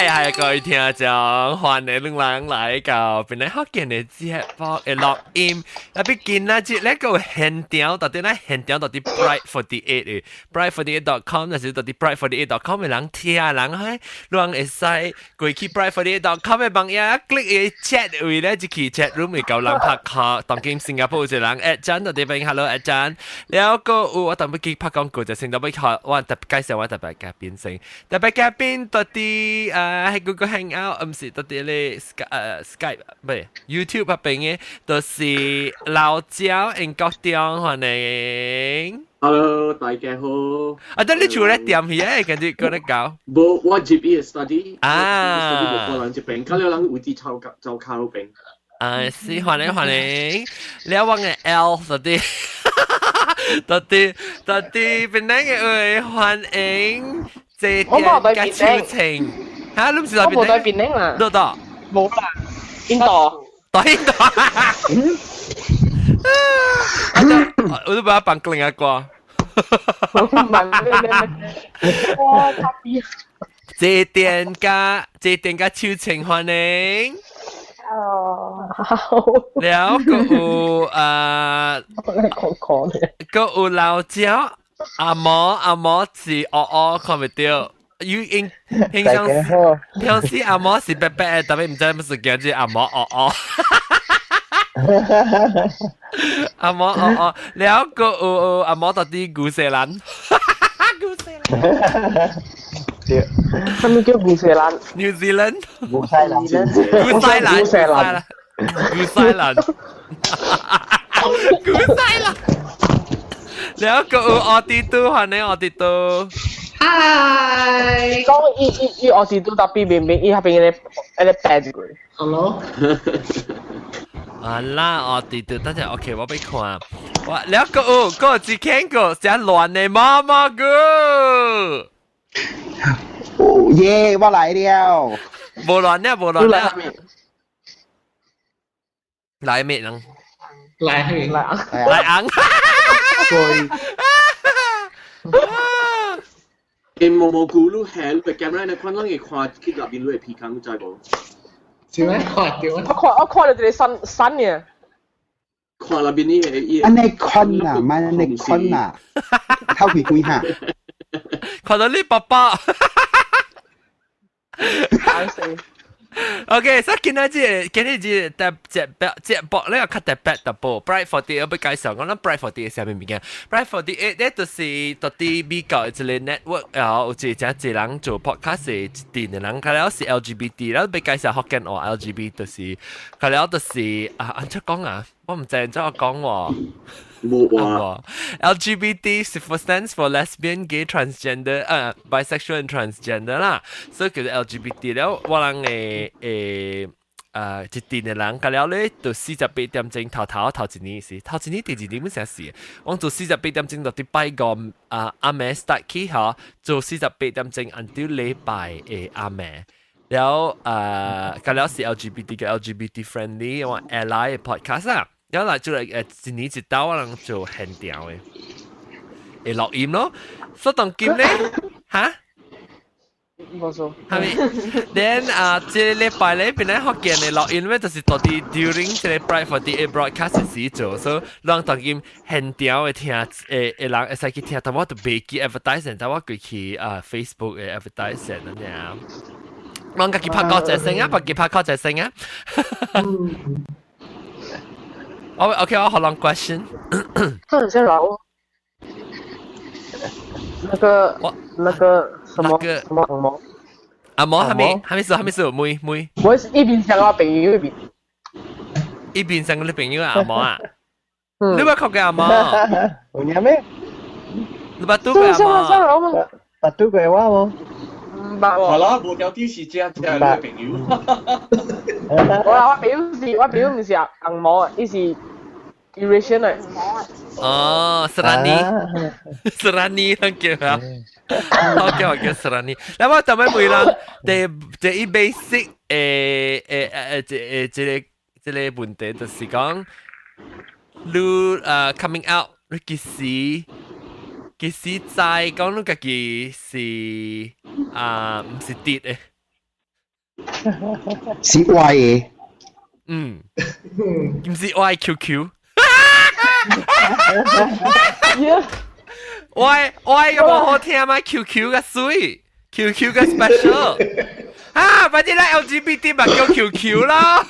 係各位聽眾，歡迎你人來到本來福建的節目的錄音。特別今仔日呢個現場，到底咱現場到底 Bright 48 的 Bright48.com，就是到底 Bright48.com 的人聽人嘿，人會使過去 Bright48.com 的網頁 click 個 chat 位咧，就去 chat room 會夠人拍 call。當今新加坡有一個人 at 真到底邊 hello at 真，了個有我特別記拍廣告就先特別學，我特別介紹我特別嘉賓先，特別嘉賓到底喺 Google Hangout，毋是到底咧 Skype 唔係 YouTube 入邊嘅，就是老焦英國中歡迎。 Hello，大家好。啊，等你厝咧點起咧，跟住過來搞。無，我入去 study，啊，study 無可能這邊，較了人有佇頭走卡路邊。啊，是歡迎歡迎，了我嘅 L 到底，到底到底邊兩個位歡迎，這點加秋晴，嚇，你唔是我無在邊檳城啦，多多，無啦，印度。對印度。我都把它放另一個。唔係咩咩咩，哇！特別。這點加這點加秋晴歡迎。哦，好。了個有啊，我嚟講講嘅。個有老焦阿毛阿毛是哦哦看袂著，有應平常平時阿毛是白白的，特別毋知乜事叫做阿毛哦哦。阿毛哦哦，了個有阿毛到底古西蘭，古西蘭。對，什麼叫古西蘭？New Zealand。古西蘭。古西蘭。古西蘭。古西蘭。古西蘭。了個有奧迪都，歡迎奧迪都。 Hi。講伊伊伊奧迪都特別明明伊那邊個白一個。 Hello。啊啦，奧迪都，等陣 OK，我欲看。哇，了個有個只見過只亂的媽媽哥。哦耶！我來了。無亂了，無亂了。來咩人？來來來昂。對。欸，毛毛菇你下你個 camera 你看人會看去內邊你的鼻孔，你知無？是咩？看到？我看到一個山山嘅。看內邊你個伊。按呢看啊，莫按呢看啊，頭皮幾下？看到你爸爸。OK，所以今仔日今日這特節目節目咧較特別淡薄，Bright 48 欲介紹講咱 Bright 48 是啥物物件？Bright 48 咧就是到底美國一個 network，然後有一個誠濟人做 podcast 的一陣的人，較了是 LGBT，然後欲介紹福建話 LGBT，就是，較了就是啊，按怎講啊？我毋知按怎講喎。無話。 LGBT 是 for stands for lesbian, gay, transgender, bisexual and transgender 啦，所以叫做 LGBT 了。我人的一陣的人，較了咧，就48點鐘頭頭頭一年是頭一年第二年本成是，我做四十八點鐘就佇拜五啊暗暝 start 起吼，做四十八點鐘 until 禮拜的暗暝。了較了是 LGBT 嘅 LGBT friendly 我 ally 的 podcast 啊。了來就來一年一度我人做現場的，會錄音咯。所以當今咧，哈？無錯。係咪？Then 啊，這個禮拜咧，本來福建的錄音咧，就是到底 during 這個 Bright 48 broadcast 時做，所以讓當今現場的聽人會使去聽，但我就袂記 advertising，但我過去啊 Facebook 的 advertising 咁樣。咱家己拍歌一聲啊，家己拍歌一聲啊。我 OK，我好long question。他很像老那個我那個什麼那個什麼紅毛？阿毛還沒還沒說還沒說，妹妹。我是一邊想我朋友一邊。一邊想你朋友阿毛啊？嗯你捌看過阿毛？有影咩？你捌拄過阿毛？捌拄過我無？毋捌好啦，無條啲是這這你朋友。我朋友毋是紅毛，伊是 Eurasian 的。哦，Serani，Serani 人叫啊，我叫我叫 Serani。那我特別問人，第第一 basic 這個問題就是講，你coming out，你幾時知講你家己是啊毋是直的？是 Y 嘅。嗯，唔是 Y QQ。Y Y 個無好聽嗎？QQ 較媠，QQ 較 special。啊，反正咧 LGBT 咪叫 QQ 咯。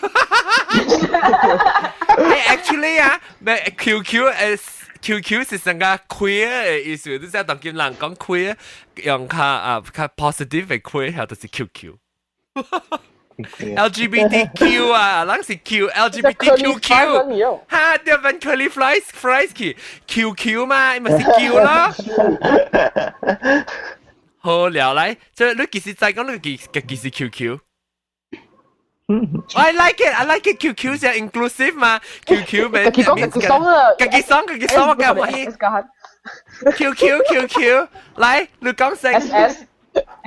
Actually 啊，咩 QQ 誒 QQ 是成個 queer 嘅意思，你知當今人講 queer 用較啊較 positive 嘅 queer，就是 QQ。LGBTQ 啊，咱是 Q LGBTQQ，哈，對份 curly fries 去 QQ 嘛，咪是 Q 咯。好了，來，這你其實再講你其實 QQ。I like it, I like it. QQ 是 inclusive 嘛？QQ 咪家己講家己爽啊！家己爽，家己爽，我講歡喜。QQ QQ，來，你講聲。 S S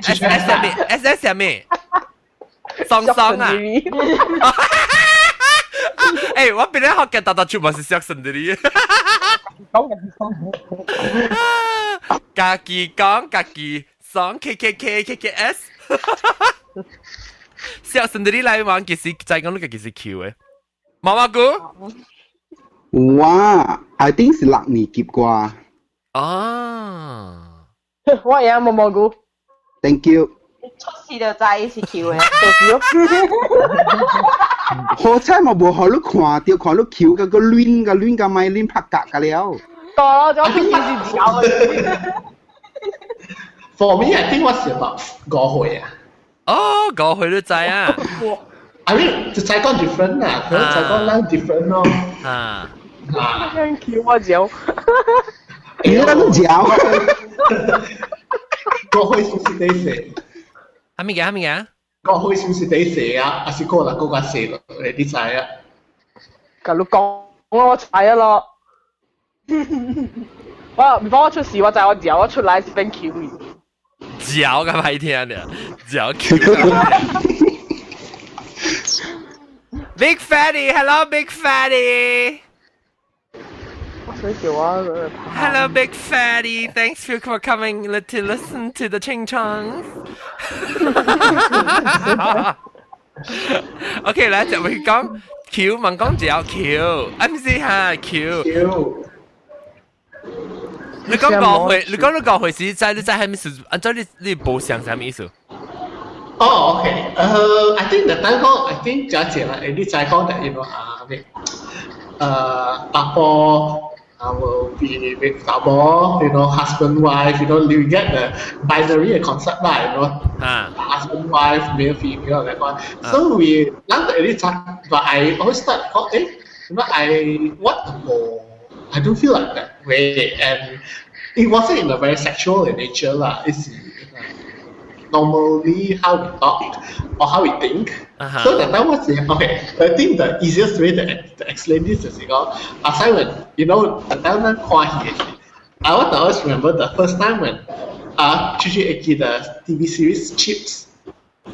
S S 係咩？S S 係咩？爽爽啊！誒，我邊咧學嘅特特全部是相信的你。講家己爽。家己講家己爽 K K K K K S。小神的你來玩，其實再講你個其實 Q 嘅。媽媽姑。哇，I think 是六年級啩。啊。我也毛毛菇。 Thank you。出事就知是 Q 嘅，就是咯。好彩我無予你看著，看你 Q 個個亂個亂個咪亂拍格個了。多咗出事是嚼嘅。 For me, I think 我是 about 5歲啊。哦，5歲都知啊。 I mean，就知講 different 啦，可能知講咱 different 咯。啊。啊。 Q 我嚼。你那個嚼。 5歲是唔是第四？係咪嘅？係咪嘅？五歲是唔是第四啊？還是過啦過較細咯？你知啊？甲你講，我知啊咯。我 before 我出事，我知我嚼，我出來是變 Q 嘅。嚼個歹聽的，嚼 Q。Big Fatty, hello Big Fatty. Hello, Big Fatty. Thanks for coming to listen to the Ching Chongs. OK，來就會講 Q，問講只有 Q，啊唔是哈 Q。 Q。你講五歲，你講你五歲時在你在係咩意思？按照你你無想啥物意思？哦，OK，I think the time 講，I think 假設啦，你再講that 啊咩，阿婆。I will be with 老婆，husband wife, you get the binary concept 啦，husband wife, male female that one. So we 咱就會 but I always thought, oh, I what the I don't feel like that way, and it wasn't in a very sexual in nature lah. It's normally how we talk or how we think. So that time was okay. I think the easiest way to explain this is aside when the time 咱看戲的時，I want to always remember the first time when 啊，出去會記得 TV series Chips。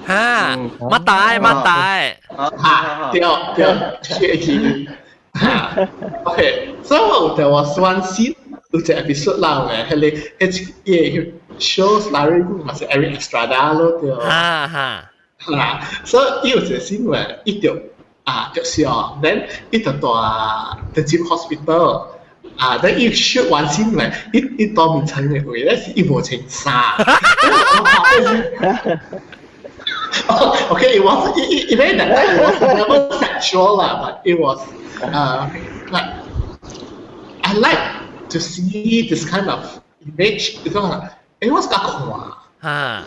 哈，乜大乜大，哈，對對，出去會記。哈，okay. So there was one scene 有一個 episode 啦，嘅，迄個迄個 show starring 嘛是 Eric Estrada 咯，對。哈哈。啦，所以伊有一個 scene 話，伊就啊著傷，then 伊就帶就入 hospital，啊，then 伊 shoot 完 scene 話，伊伊當面穿的位咧是伊無穿衫。Okay, it was it, it, it, that time it was never sexual lah, but it was like I like to see this kind of image. It's like, 欸，我是較看，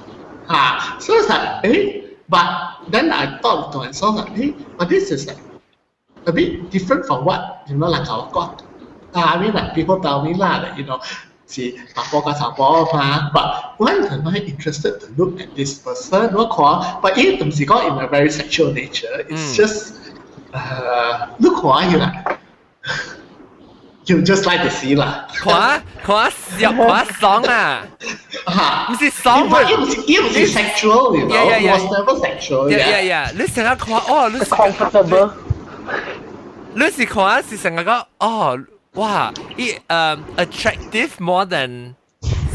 哈，so it's like, 欸，but then I thought to myself like, 欸，but this is like a bit different from what like 我講。I mean like people tell me lah that 是查埔佮查埔嘛，but why am I interested to look at this person？我看，but 伊毋是講 in a very sexual nature，it's just 你看伊啦，you just like to see 啦。看看笑看爽啊！嚇，毋是爽，伊毋是 sexual，it was never sexual。 Yeah，你成日看哦，你 comfortable。你是看是成日講哦。哇！伊attractive more than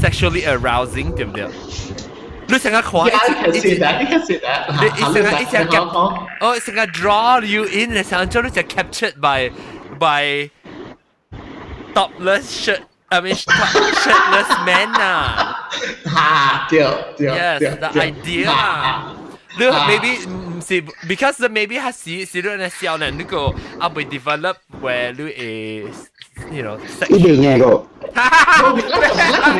sexually arousing 對唔對？你成日看。 Yeah, you can see that. You can see that. 你一成日一成日哦，成日 draw you in 嘅時候，將你就 captured by topless shirt. I mean, shirtless man 啊。嚇，對對。 Yes, the idea 啊。你 maybe 唔是，because maybe 係是是你嘅少年，你個啊未 develop where 你會，you know，一定嘅個。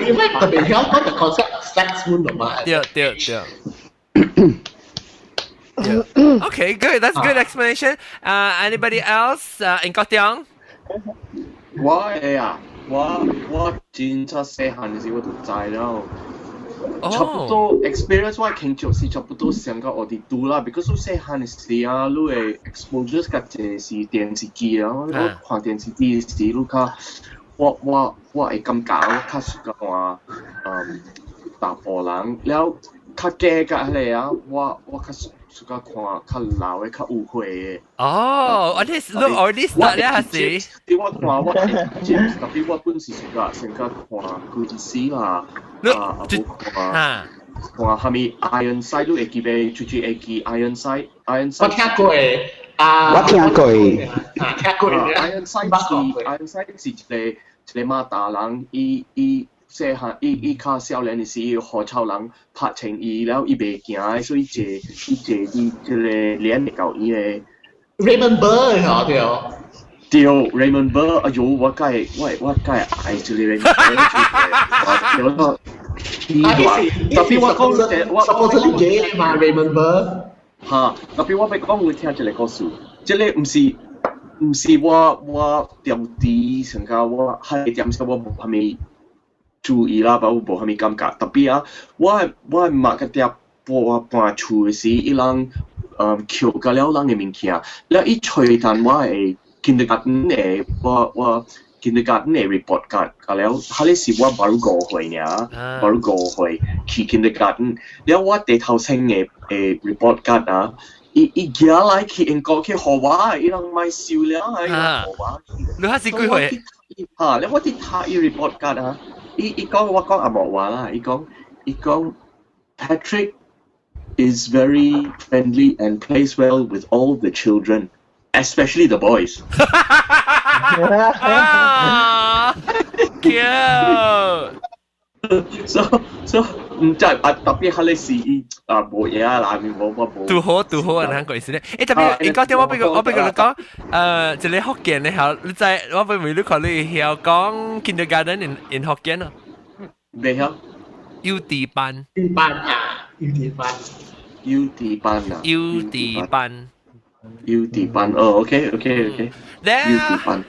因為特別香港嘅 concept sex 嘛嘛。對對對。Yeah. Okay, good. That's good explanation. Anybody else? 英國長？我會啊，我真正細漢時我就知了。差不多 experience 我傾就是差不多上個我哋拄啦，because 你細漢時啊，你會 exposure 較濟是電視機啊，我看電視機時，你較我會感覺我較喜歡查埔人，了較加較彼个啊，我較喜歡看較老的較有歲的。哦，我啲你 already start 咧還是？我看我特別我本是喜歡看軍師啦。啊，無看看啥物 Ironside，你會記袂？最最會記 Ironside，Ironside。我聽過啊，我聽過。啊，聽過。 Ironside 是一個馬達人，伊細漢伊較少年時，伊予臭人拍親伊，了伊袂行，所以伊坐佇這個連會到伊個。 Raymond Burr 嗬對。對，Raymond Burr，哎喲，我梗係愛這個 Raymond Burr，對咯。特別我講我 supposedly gay 嘛，Raymond Burr。嚇，特別我欲講你聽一個故事，這個毋是我調啲成個我係點時我無啥物注意啦，包無啥物感覺。特別啊，我媽個嗲搬厝的時，伊人抾甲了人的物件，了伊揣單我的 kindergarten 的我 kindergarten 的 report card，甲了，彼个是我 baru 5歲爾，baru 5歲去 kindergarten，了我第頭先的 report card 啊，伊寄來去英國去予我，伊人莫收了，伊人予我。你還是幾歲？嚇！了我佇讀伊 report card 啊，伊講我講紅毛話啦，伊講 Patrick is very friendly and plays well with all the children, especially the boys. 啊，cute！ So 毋知啊，特別彼个是伊啊無嘢啊，內面無我無。拄好拄好，人個意思咧。特別你講點我俾個你講，一個福建的校，你知我俾問你看你曉講 kindergarten in 福建啊？袂曉。幼稚班。幼稚班啊，幼稚班。幼稚班啊。幼稚班。幼稚班哦，OK。咧，幼稚班。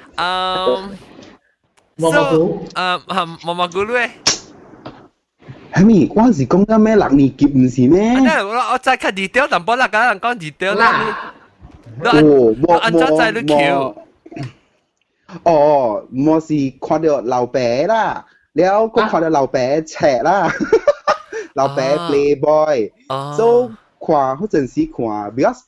毛毛菇。毛毛菇咧。係咪？我是講緊咩六年級唔是咩？我再看 detail 淡薄啦，剛人講 detail 啦。哦，冇按怎知你抾？哦，我是看到老爸啦，了閣看到老爸冊啦，老爸 Playboy，so 看嗰陣時看，because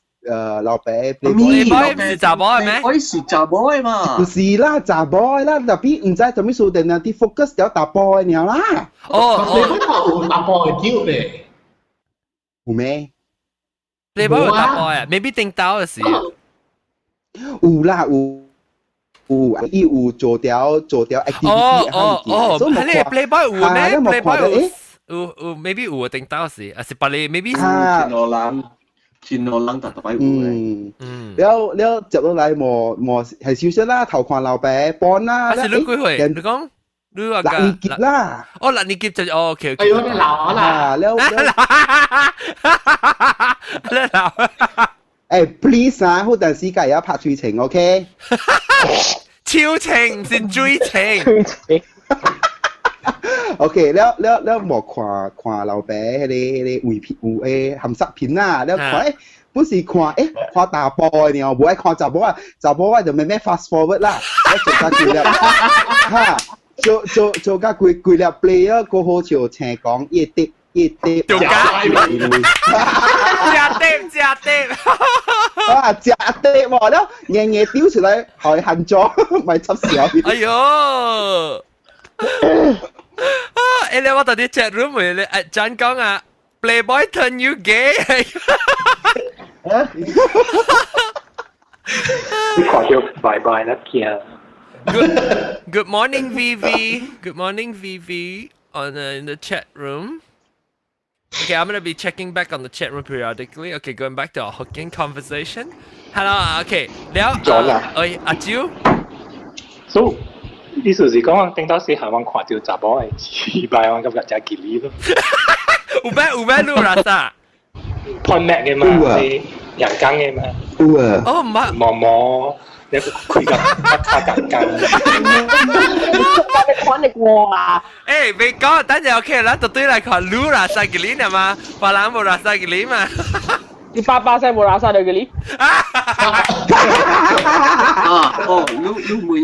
老爸 Playboy 唔是查某的咩？我是查某的嘛。唔是啦，查某的啦，特別毋知做咩事，定定啲 focus 咗查埔的爾啦。哦哦，有查埔的叫咧。有咩？ Playboy 有查埔的，maybe 頂頭的是。有啦有。有，伊有做條 activity。 哦哦哦，係你 Playboy 有咩？Playboy 有 maybe 有頂頭是，還是別個 maybe。前路人，前路人特特擺有嗯嗯，了了接落來無無係少少啦，頭看老爸幫啦。啊是你幾歲？你講你話六年級啦。哦，六年級就哦，OK。哎呦，你老啦。了了。你老。誒，please 啊，好陣時間也拍水情，OK？超情是追情。 OK，了了了，無看看老爸彼個畫片有誒鹹濕片啦，了看誒，本是看看查埔的爾，無愛看查某啊，查某我就慢慢 fast forward 啦，我做甲規粒，哈，做做甲規規粒 player 過好笑，聽講伊滴伊滴，做假，食滴食滴，啊，食滴喎，了硬硬丟出來，予伊限咗，咪執笑。哎喲！啊！你我到底 chat room 咧？誒，真講啊， Playboy turn you gay。啊？你看到拜拜啦驚。 Good morning, VV. Good morning, VV. On in the chat room. Okay, I'm gonna be checking back on the chat room periodically. Okay, going back to our Hokkien conversation. Hello, okay. 了，咗啦。哎，阿蕉。 So 意思是講，頂到時下我看到查某的雞掰，我感覺真吉利咯。有咩有咩路啦啥？ Point Mac 嘅嘛，是陽光嘅嘛。有啊。哦，唔係。毛毛，你開個卡夾夾。你看你過啊？誒，別講，等陣 OK，咱就對來看路啦啥吉利嘛，別人無啦啥吉利嘛。你爸爸聲無垃圾就吉利。啊哦，你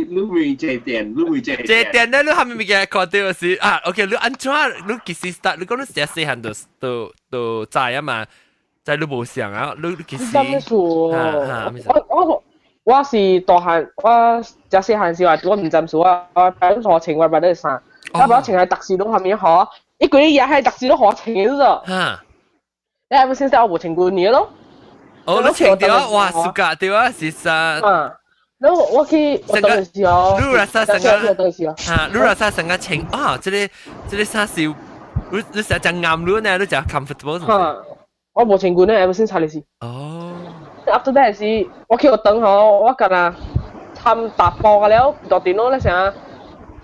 你每這點，你每這這點咧，你係咪物件看到是啊？OK，你按怎你幾時 start？你講你成細漢就就就知啊嘛？在你無想啊？你幾時？什麼事？我是大漢，我真細漢時話我毋知數啊，我擺學穿我擺咧衫，我擺穿係特殊攏下面嗬，一個月係特殊攏學穿嘅啫。你係咪先生我無穿過年咯？哦，你穿對啊！哇，暑假對啊，是啥？嗯，然後我去我當時哦，你啦啥成個？嚇，你啦啥成個穿啊？這個這個衫是，你成日啱你呢？你就 comfortable。嚇，我無穿過呢，係咪先查你是？哦。 After that 是，我去學堂嗬，我干那參查埔了，大電腦咧成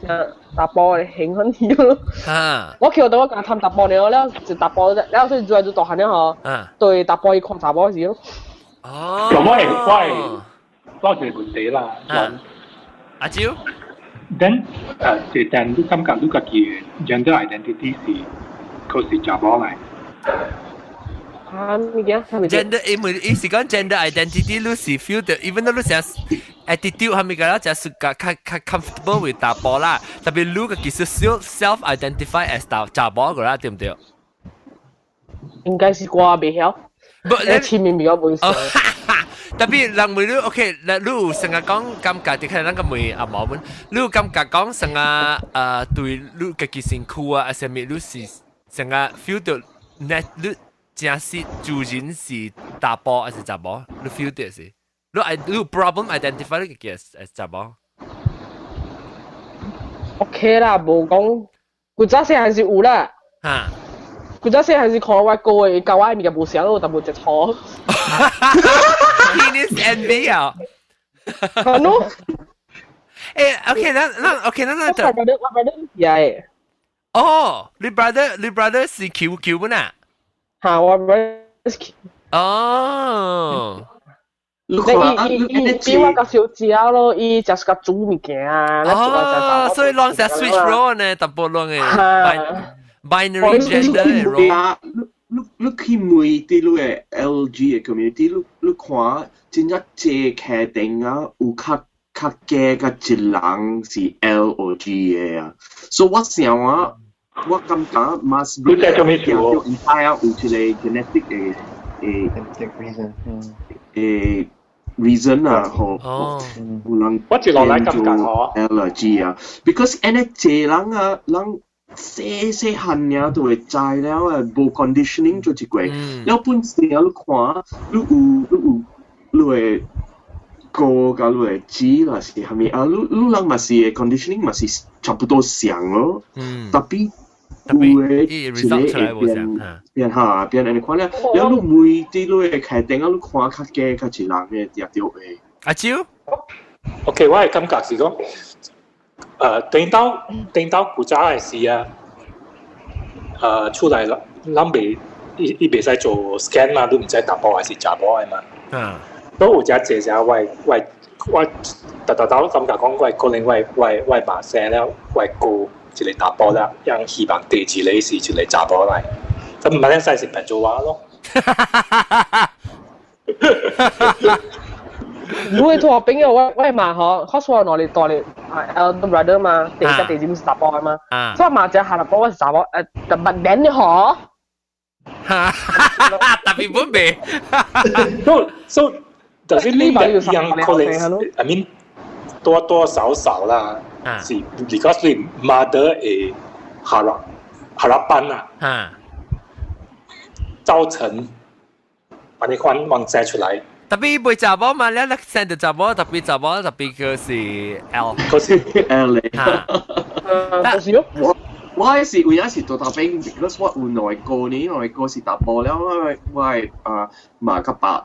成查埔的興奮去咯。我去學堂我干參查埔了，了就查埔，了所以就大漢了嗬。對查埔去看查某時咯。哦。咁我一個問題啦。阿蕉。 Then 這但你感覺你家己的 gender identity 是確是查某來？啊，物件？ Gender 因為伊是講 gender identity，你是 feel 到，even though 你成 attitude 係咪個啦，就是較較較 comfortable with 查埔啦，特別你個其實 self identify as 查查某個啦，對唔對？應該是我袂曉，你前面比較袂識。特別人問你，OK，你有成日講感覺，你看咱個問阿毛們，你有感覺講成日對你家己身軀啊，啊啥物，你是成日 feel 到，你你真是主人是查埔還是查某？你 feel 到是？你 I 你有 problem identify 你家己 as 查某？ OK 啦，無講，古早時還是有啦。嚇！古早時還是看我哥的，教我物件無相，我就無接錯。 Penis envy 啊！係咯。誒，OK，那那 OK，那那我 brother 我 brother 係。哦，你 brother 你 brother 是 Q Q 本啊？嚇，我 brother 是 Q。哦。你伊伊伊比我較少食咯，伊食較煮物件啊。哦，所以攏成 switch role 呢，淡薄攏嘅 binary gender 嘅 role。你你去問啲你嘅 LG 嘅 community，你你看真正這客定啊，有較較加較一人是 L 或 G 嘅啊，所以我想啊，我感覺 must be 你做咩事？唔知啊，有一個 genetic 嘅嘅 reason，嘅 reason 啊，吼，有人我一路來感覺吼 L G 啊，because 按呢濟人啊，人細細漢爾就會知了啊，無 conditioning 做一過，了本身你看，你有你有你會哥甲你會姊啦是啥物啊？你你人嘛是 conditioning 嘛是差不多像咯，特別有的一個會變變哈變按呢款了，了你每啲你會開燈啊，你看較加較一人的也著會。阿蕉，OK，我的感覺是講，等到古早的時啊，出來啦，咱袂伊伊袂使做 scan 嘛，都毋知查埔還是查某的嘛。都有遮濟只我我我特特頭感覺講，我可能我我我媽生了，我哥一個查埔啦，讓希望第二個是一個查某來，咁唔係使是變做我咯。你會同我朋友，我我媽嗬，我說我嚟大咧，啊，elder brother 嘛，第一第二是查埔嘛，所以媽只下嚟我是查某，特別免的嗬。特別本未。 So does it mean that 樣可能？I mean 多多少少啦，是 because 你 mother 會 harap harapan 啊。造成把你款往摘出來。 Tapi 袂查某嘛，你你 send 查某，tapi 查某 tapi 佢是 L，佢是 L 嚟。嚇，但是咯，我是有影是做大兵，because 我有兩個呢，兩個是查埔了，我啊嘛較白，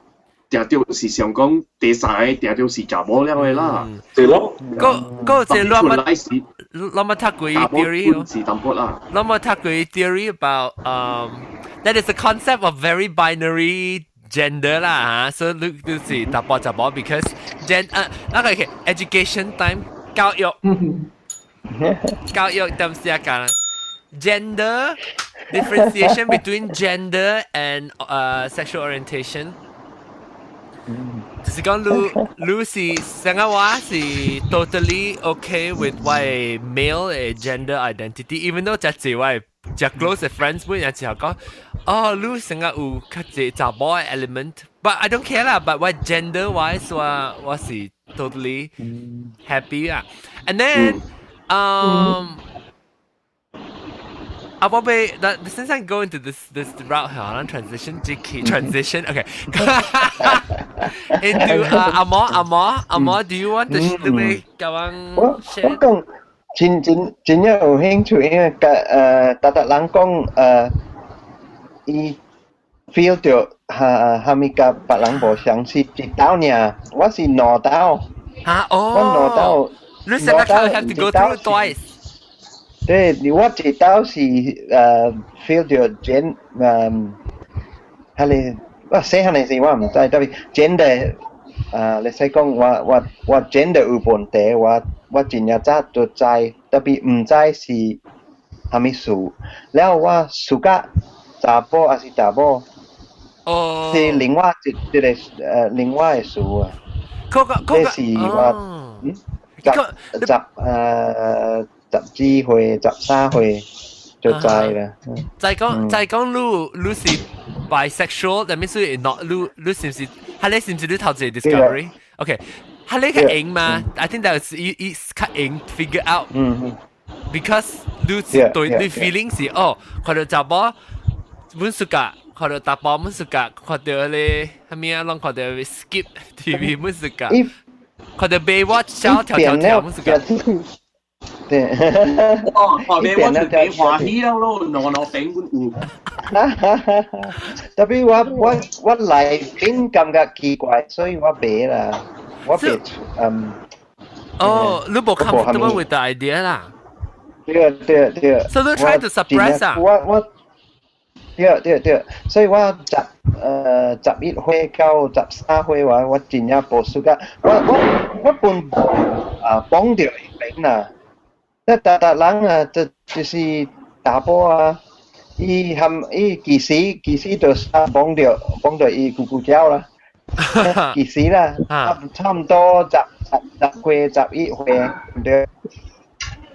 定著是想講第三個定著是查某了的啦。對咯。嗰嗰個攏攏捌讀過 theory 是淡薄啦。攏捌讀過 theory about that is the concept of very binary gender 啦嚇，所以你就是查埔查某，because gen 啊那個 education time 教育教育點寫講 gender differentiation between gender and sexual orientation，就是講你你是成個話是 totally okay with 我 male 嘅 gender identity，even though 只係我只 close friends 本有時候講，哦，你成個有較濟查某嘅 element，but I don't care 啦，but 我 gender wise 我我是 totally happy 啊，and then 啊，寶貝，that since I go into this route 可能 transition 即 transition okay into 阿毛阿毛阿毛，do you want to 你講我我講真真真有興趣，因為逐逐人講伊 feel 到哈哈物佮別人無相似，一道爾，我是兩道。嚇哦，我兩道。你成日 have to go through twice。對，我一道是feel 到 gen 係我細漢的時我毋知，tapi gender 你使講我我我 gender 有問題，我我真正早就知，tapi 毋知是啥物事。了我暑假查埔還是查某？哦，是另外一一個另外的事啊。嗰個這是我十十十幾歲、13歲就知啦。再講再講，你你是 bisexual，that means not 你你是唔是？係你是唔是你頭一個 discovery？OK，係你較容嘛？I think that 是伊伊較容 figure out。Because 你是對你 feeling 是哦，看到查某阮 suka，看到查埔阮 suka，看到咧啥物啊，攏看到 skip TV 阮 suka，看到 Baywatch 小跳跳跳阮 suka。對，哦，後面我就幾歡喜了咯，兩兩邊阮有。 Tapi 我我我內邊感覺奇怪，所以我袂啦，我袂嗯。哦，你無 comfortable with the idea 啦？對對對。 So you try to suppress 啊？我我對對對，所以我十11歲到13歲我我真正無 suka，我我我本啊綁著伊邊啦。那逐逐人啊，就就是查埔啊，伊含伊其實其實就綁著綁著伊咕咕叫啦，其實啦，差唔多十十十歲11歲對，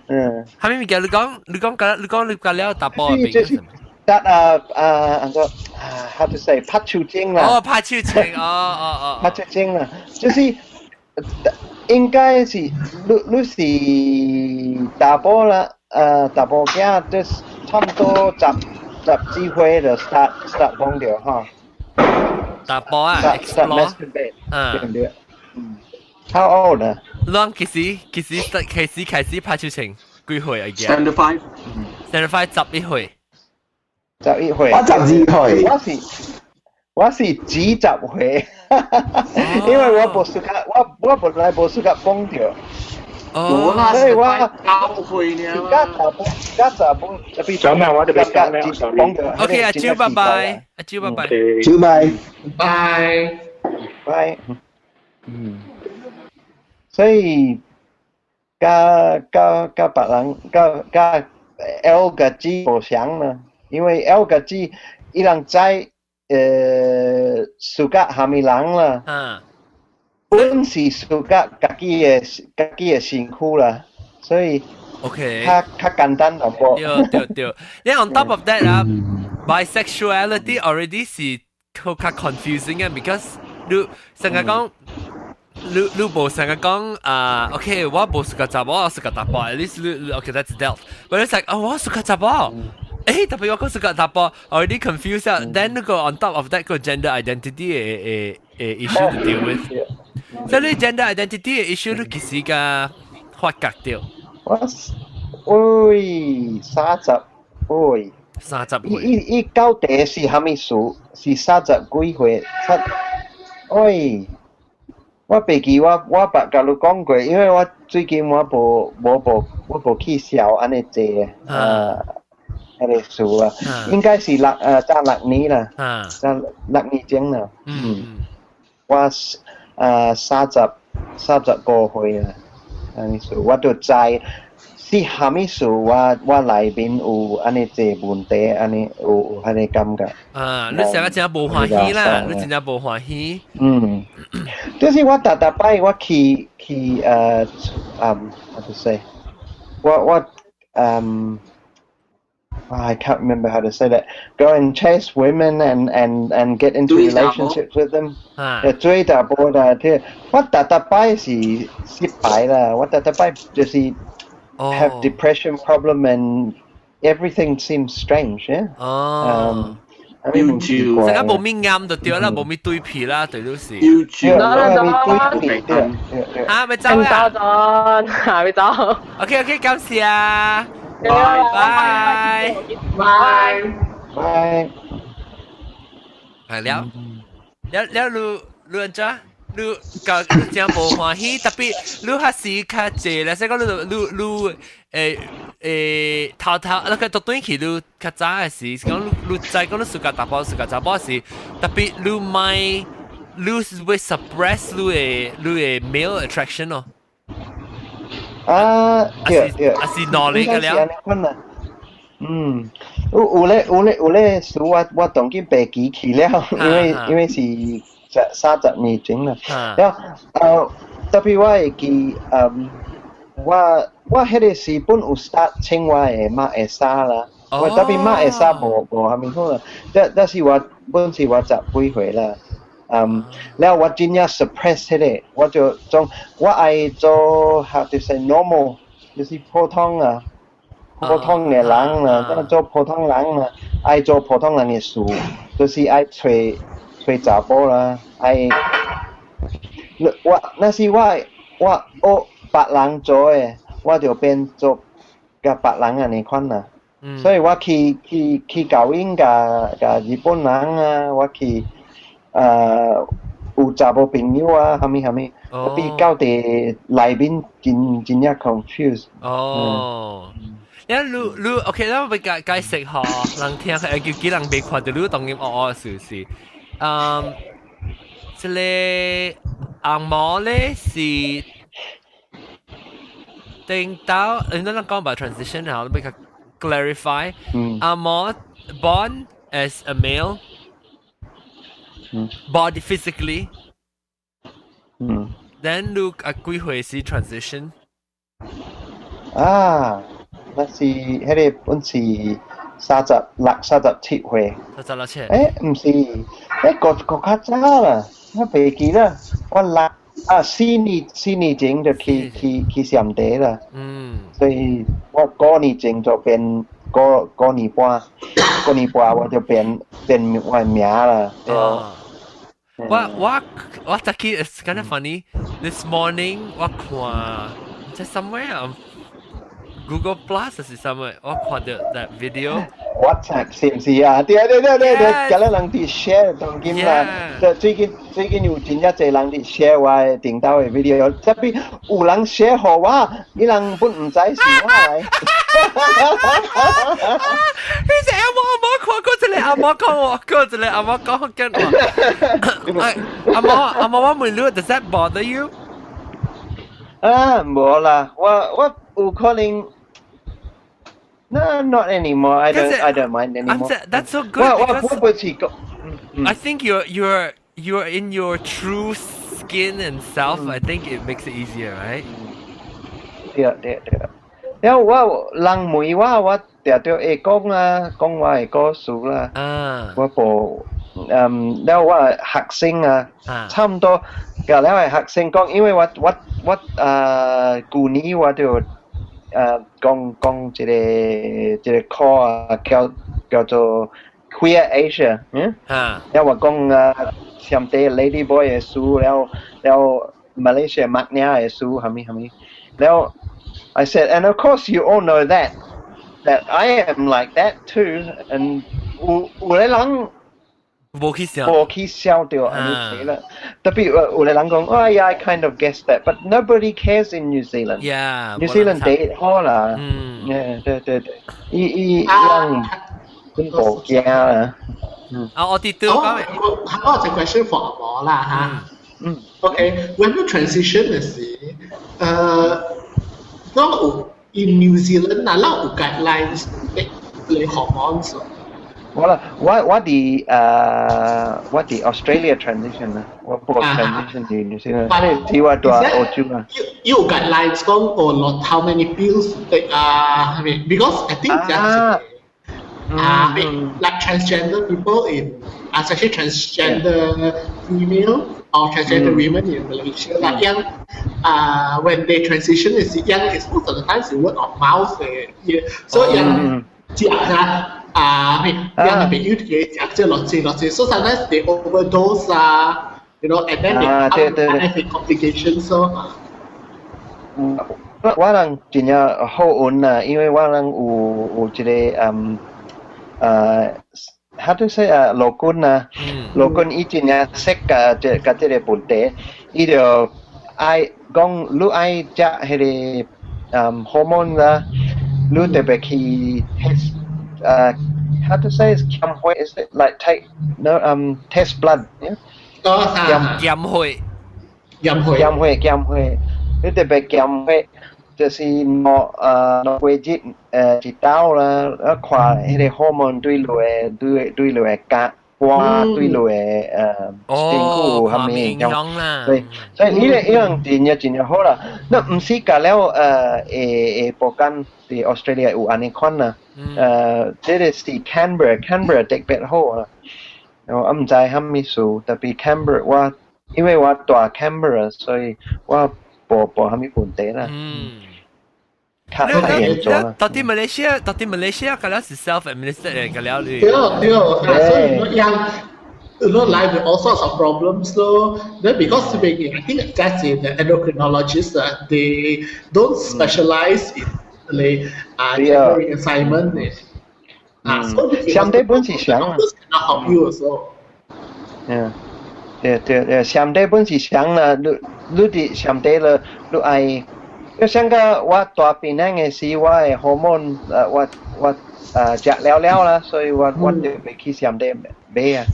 嗯。係咪物件？你講你講你講你講了查埔邊？就是得啊啊，按怎啊，how to say 拍手掌啦。哦，拍手掌，哦哦哦。拍手掌啦，就是應該是你你是查埔啦，查埔囝，就差唔多十十幾歲就 start start 講著吼。查埔啊，explore，嗯，對唔對？嗯，How old 啊？攏幾時幾時開始開始拍手掌？幾歲啊？Standard five。 Standard five 11歲。 11歲。我12歲。我是我是幾十歲，因為我無 suka，我我本來無 suka 講著。哦，所以我9歲呢。加查埔，加查埔，特別講咩？我特別講咩？講 OK，阿蕉拜拜，阿蕉拜拜，蕉拜，拜拜。嗯，所以佮佮佮別人佮佮 L 佮 G 無相啦，因為 L 佮 G 伊人知suka 蝦米人啦。嗯。本是 suka 家己的身軀啦，所以 較較簡單淡薄。對對對，因為 on top of that 啊，bisexuality already 是較 confusing 啊，because 你成日講。你你無成日講啊，OK，我無 suka 查某，我 suka 查埔，at least 你 OK that's dealt。But it's like，哦，我 suka 查某，特別我講是個查埔，already confused 啊。Then 那個 on top of that 個 gender identity 的的的 issue to deal with。所以你 gender identity 的 issue 你幾時個發覺到？我喂三十喂。 30歲。伊伊到底是啥物事？是三十幾歲？七喂，我袂記我我捌共你講過，因為我最近我無無無我無去痟按呢濟啊，彼个事啊，應該是六早6年啦，早6年前啦。我35歲啦，按呢事我就知。是啥物事我我內面有按呢濟問題，按呢有有彼个感覺。啊，你成個真無歡喜啦，你真正無歡喜。嗯，就是我逐逐擺我去去how to say，我我I can't remember how to say that. Go and chase women and get into relationships with them. 追查某啦，我逐逐擺是失敗啦，我逐逐擺就是 have depression problem and everything seems strange, yeah. 哦。 YouTube，成個無咪啱就對啦，無咪對皮啦，對都是。 YouTube，對對。啊，咪走啦。走咗，下咪走。 OK OK，感謝啊。拜拜。拜。拜。係了，了了，你你按怎？你甲你真無歡喜，特別你較時較濟咧，說講你你你誒誒頭頭，那個倒轉去你較早的時，是講你你知講你 suka 查埔 suka 查某時，特別你莫你會 suppress 你的你的 male attraction 咯。啊，對對。還是努力個了。嗯，有有咧有咧有咧事我我當今白記起了，因為因為是十30年前啦。了特別我會記，嗯，我我彼个時本有 start 穿我的馬會衫啦。我特別馬會衫無無蝦米好啦，但但是我本是我十幾歲啦。嗯，了我真正 suppress 彼个，我就總我愛做 how to say normal，就是普通啊。普通的人啦，做普通人啦，愛做普通人的事，就是愛揣揣查某啦，愛我若是我我學別人做的，我就變做共別人按呢款啦。所以我去去去教𪜶共共日本人啊，我去有查某朋友啊，啥物啥物，比較佇內面真真正 confuse。哦。你你你 OK，咱欲解解釋嗬，人聽係叫幾人未看到你當然學學事是，嗯，這個紅毛咧是頂到，你咱講吧 transition 然後欲 clarify，紅毛 born as a male，body physically，then 你啊幾歲是 transition？啊。那是彼个本是36、37歲。 36。欸，毋是，欸，閣閣較早啦，我袂記啦。我六啊4年4年前就去去去暹地啦。所以我五年前就變五五年半，五年半我就變變我的名啦。哦。我我我早起 it's kind of funny. This morning 我看在 somewhere on Google Plus 還是 somewhere 我看到 that video。 WhatsApp 是毋是啊？對對對對對，今日人佇 share 當今啦。最近最近有真正濟人佇 share 我的頂頭的 video，特別有人 share 予我，伊人本毋知是我來。佢成日我冇看過這個阿媽講我，過這個阿媽講緊我。阿媽阿媽我問你，Does that bother you？啊，無啦，我我有可能。No, not anymore. I don't mind anymore. That's so good. 我我我 I think you're in your true skin and self. I think it makes it easier, right? 對對對。因為我人問我，我定著會講啊，講我的故事啦。我無嗯，了我學生啊，差唔多，共了的學生講，因為我我我啊，舊年我就講講一個一個 call 啊，叫叫做 Queer Asia，嗯，了我講啊，上帝 Lady Boy 的書，了了 Malaysia 麥領的書，啥物啥物，了 I said, and of course you all know that I am like that too, and 有有的人無去想，無去想著按呢啦。特別有有的人講，oh yeah, I kind of guessed that, but nobody cares in New Zealand. New Zealand 第好啦。嗯。對對對，伊伊人真無驚啦。嗯。啊，我啲都講，我我有個 question for 阿毛啦嚇。嗯。Okay, when you transition 嘅時，當有 in New Zealand 啊，咱有 guidelines 你 hormones。我啦，我我佇誒，我佇 Australia transition 啦，我無 transition 佇 New Zealand，是我佇澳洲啊。有 guidelines 講哦，not how many pills to take 啊，I mean because I think that's 啊，like transgender people in especially transgender female or transgender women in Malaysia, like young, when they transition is young, it's most of the times word of mouth 嘅，所以人食啊。啊，讓朋友嘅食這落這落這，so sometimes they overdose 啊，and then they have complications so. 我我人真正好運啊，因為我人有有一個嗯呃，how to say 啊，老公啊，老公伊真正識佮這佮這個問題，伊就愛講你愛食彼個嗯 hormone 啦，你特別去 test how to say is 檢血 is it like take no test blood, yeah. 哦，檢檢血，檢血，檢血檢血，你特別檢血，就是兩呃兩個月呃一道啦，啊看彼個 hormone 對落的對對落的肝肝對落的呃身軀有啥物影響啦。對，所以呢個樣真正真正好啦。那毋是甲了呃會會報間佇 Australia 有按呢款啦。呃，這個是 Canberra，Canberra 特別好啦。我毋知啥物事，特別 Canberra 我因為我住 Canberra，所以我無無啥物問題啦。嗯。較較嚴重啦。到底馬來西亞，到底馬來西亞，嗰了是 self-administered 嘅，嗰了你。對對，所以樣life with all sorts of problems. So then because I think that's it, the endocrinologists, they don't specialize in the gender reassignment. 啊，所以相對本是想啊，cannot help you also. 嗯，對對對，相對本是想啦，你你佇相對了，你愛，就像個我蹛檳城的時，我的荷爾蒙呃，我我呃食了了啦，所以我我就袂去相對買啊。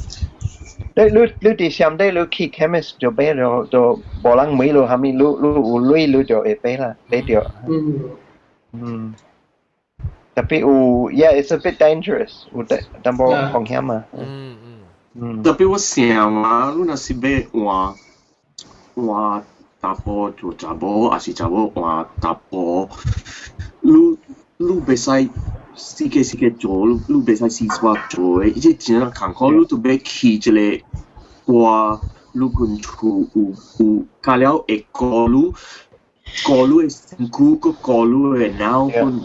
你你你佇相對你去 chemist 就買就就無人問你啥物，你你有鐳你就會買啦，買著。嗯。嗯。特別有，yeah, it's a bit dangerous，有淡淡薄風險啊。嗯嗯嗯。特別我想啊，你若是欲換換查埔做查某，抑是查某換查埔，你你袂使四個四個做，你你袂使四處做的，伊這真正艱苦，你著欲去一個歌，你近厝有有加了會顧你，顧你的身軀，閣顧你的腦本。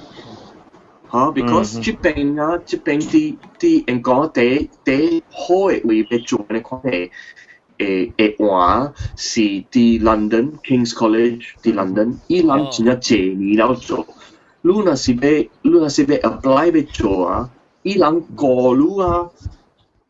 嚇，because 這邊啊，這邊佇佇英國第第好的位欲做按呢款的會會換是佇 London King's College 佇 London，伊人真正濟年了做。你若是欲你若是欲 apply 欲做啊，伊人顧你啊，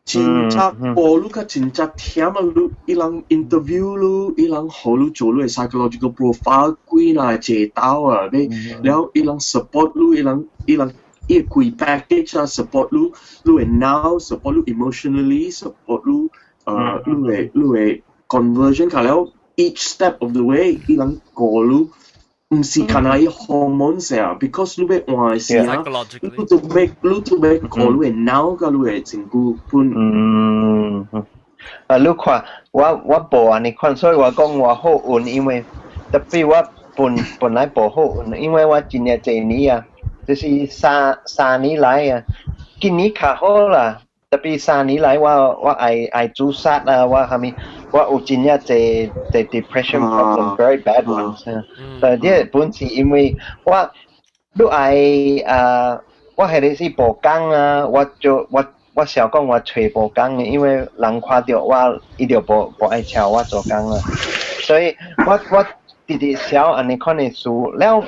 真正顧你較真正忝啊！你伊人 interview 你，伊人予你做你的 psychological profile 幾若濟道啊，欲了伊人 support 你，伊人伊人伊規 package 啊 support 你，你的腦 support 你 emotionally support 你，呃，你的你的 conversion 較了 each step of the way，伊人顧你。毋是干焦伊 hormones 啊，because 你欲換的時啊，你都欲你都欲顧你的腦佮你的身軀本。嗯，啊，你看我我無按呢款，所以我講我好運，因為特別我本本來無好運，因為我真正濟年啊，就是三三年來啊，今年較好啦。特別三年來我我愛愛自殺啊，我啥物，我有真正濟濟 depression problem，very bad ones。但這本是因為我你愛啊，我係你是無工啊，我就我我想講我揣無工嘅，因為人看到我，伊就無無愛請我做工啦。所以我我直直想按呢款的事，了，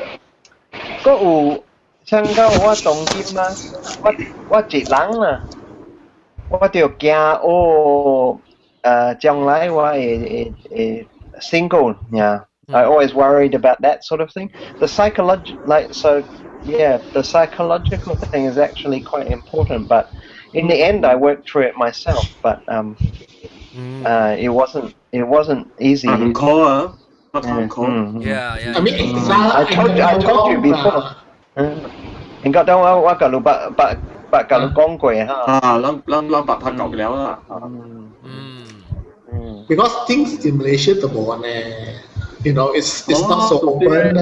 閣有像講我當今啊，我我一人啊，我就驚哦，將來我會會會 single yeah. I always worried about that sort of thing. The psychological, like, so, yeah, the psychological thing is actually quite important. But in the end, I worked through it myself. But it wasn't easy. 唔可啊，不可。 Yeah. I mean, I told you before. 嗯，應該當我我共你捌捌捌共你講過哈。啊，咱咱咱捌拍過了啦。嗯嗯嗯。 Because things in Malaysia 都無呢，it's not so open.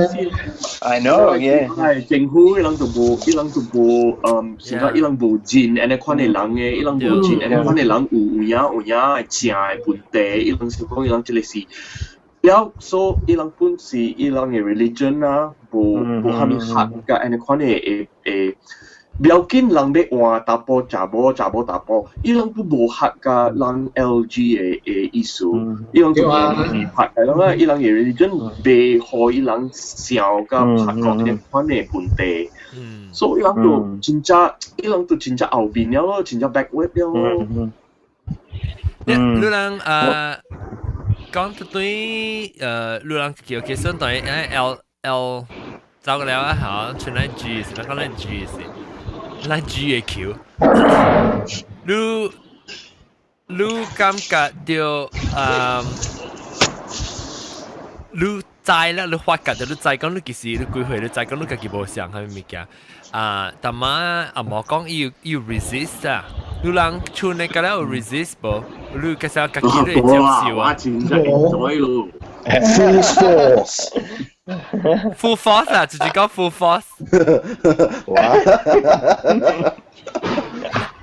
I know, yeah. 係政府伊人就無，伊人就無，嗯，是講伊人無認按呢款的人的，伊人無認按呢款的人有有影有影的正的問題，伊人是講伊人這个是，了所以伊人本是伊人的 religion 啊，無無蝦米合佮按呢款的會會。不要緊，人欲換查埔查某，查某查埔，伊人都無合佮人 LG 的的意思，伊人就無合，係咯，伊人的 religion 袂予伊人想佮拍過這款的問題，所以伊人就真正，伊人就真正後面了咯，真正 backward 了咯。你你人講對你人叫其實對 L L 走個了啊，嚇，剩咱 G 是，咱講咱 G 是。咱 G 的球，你你感覺到你知啦，你發覺到你知講你其實你幾歲，你知講你家己無想啥物物件啊，但嘛阿無講伊有 resist 啊，你人賰的敢若有 resist 無？你其實家己都會接受啊？我真正 enjoy 咯。 Full force。 Full force 啊，就是講 full force。哇！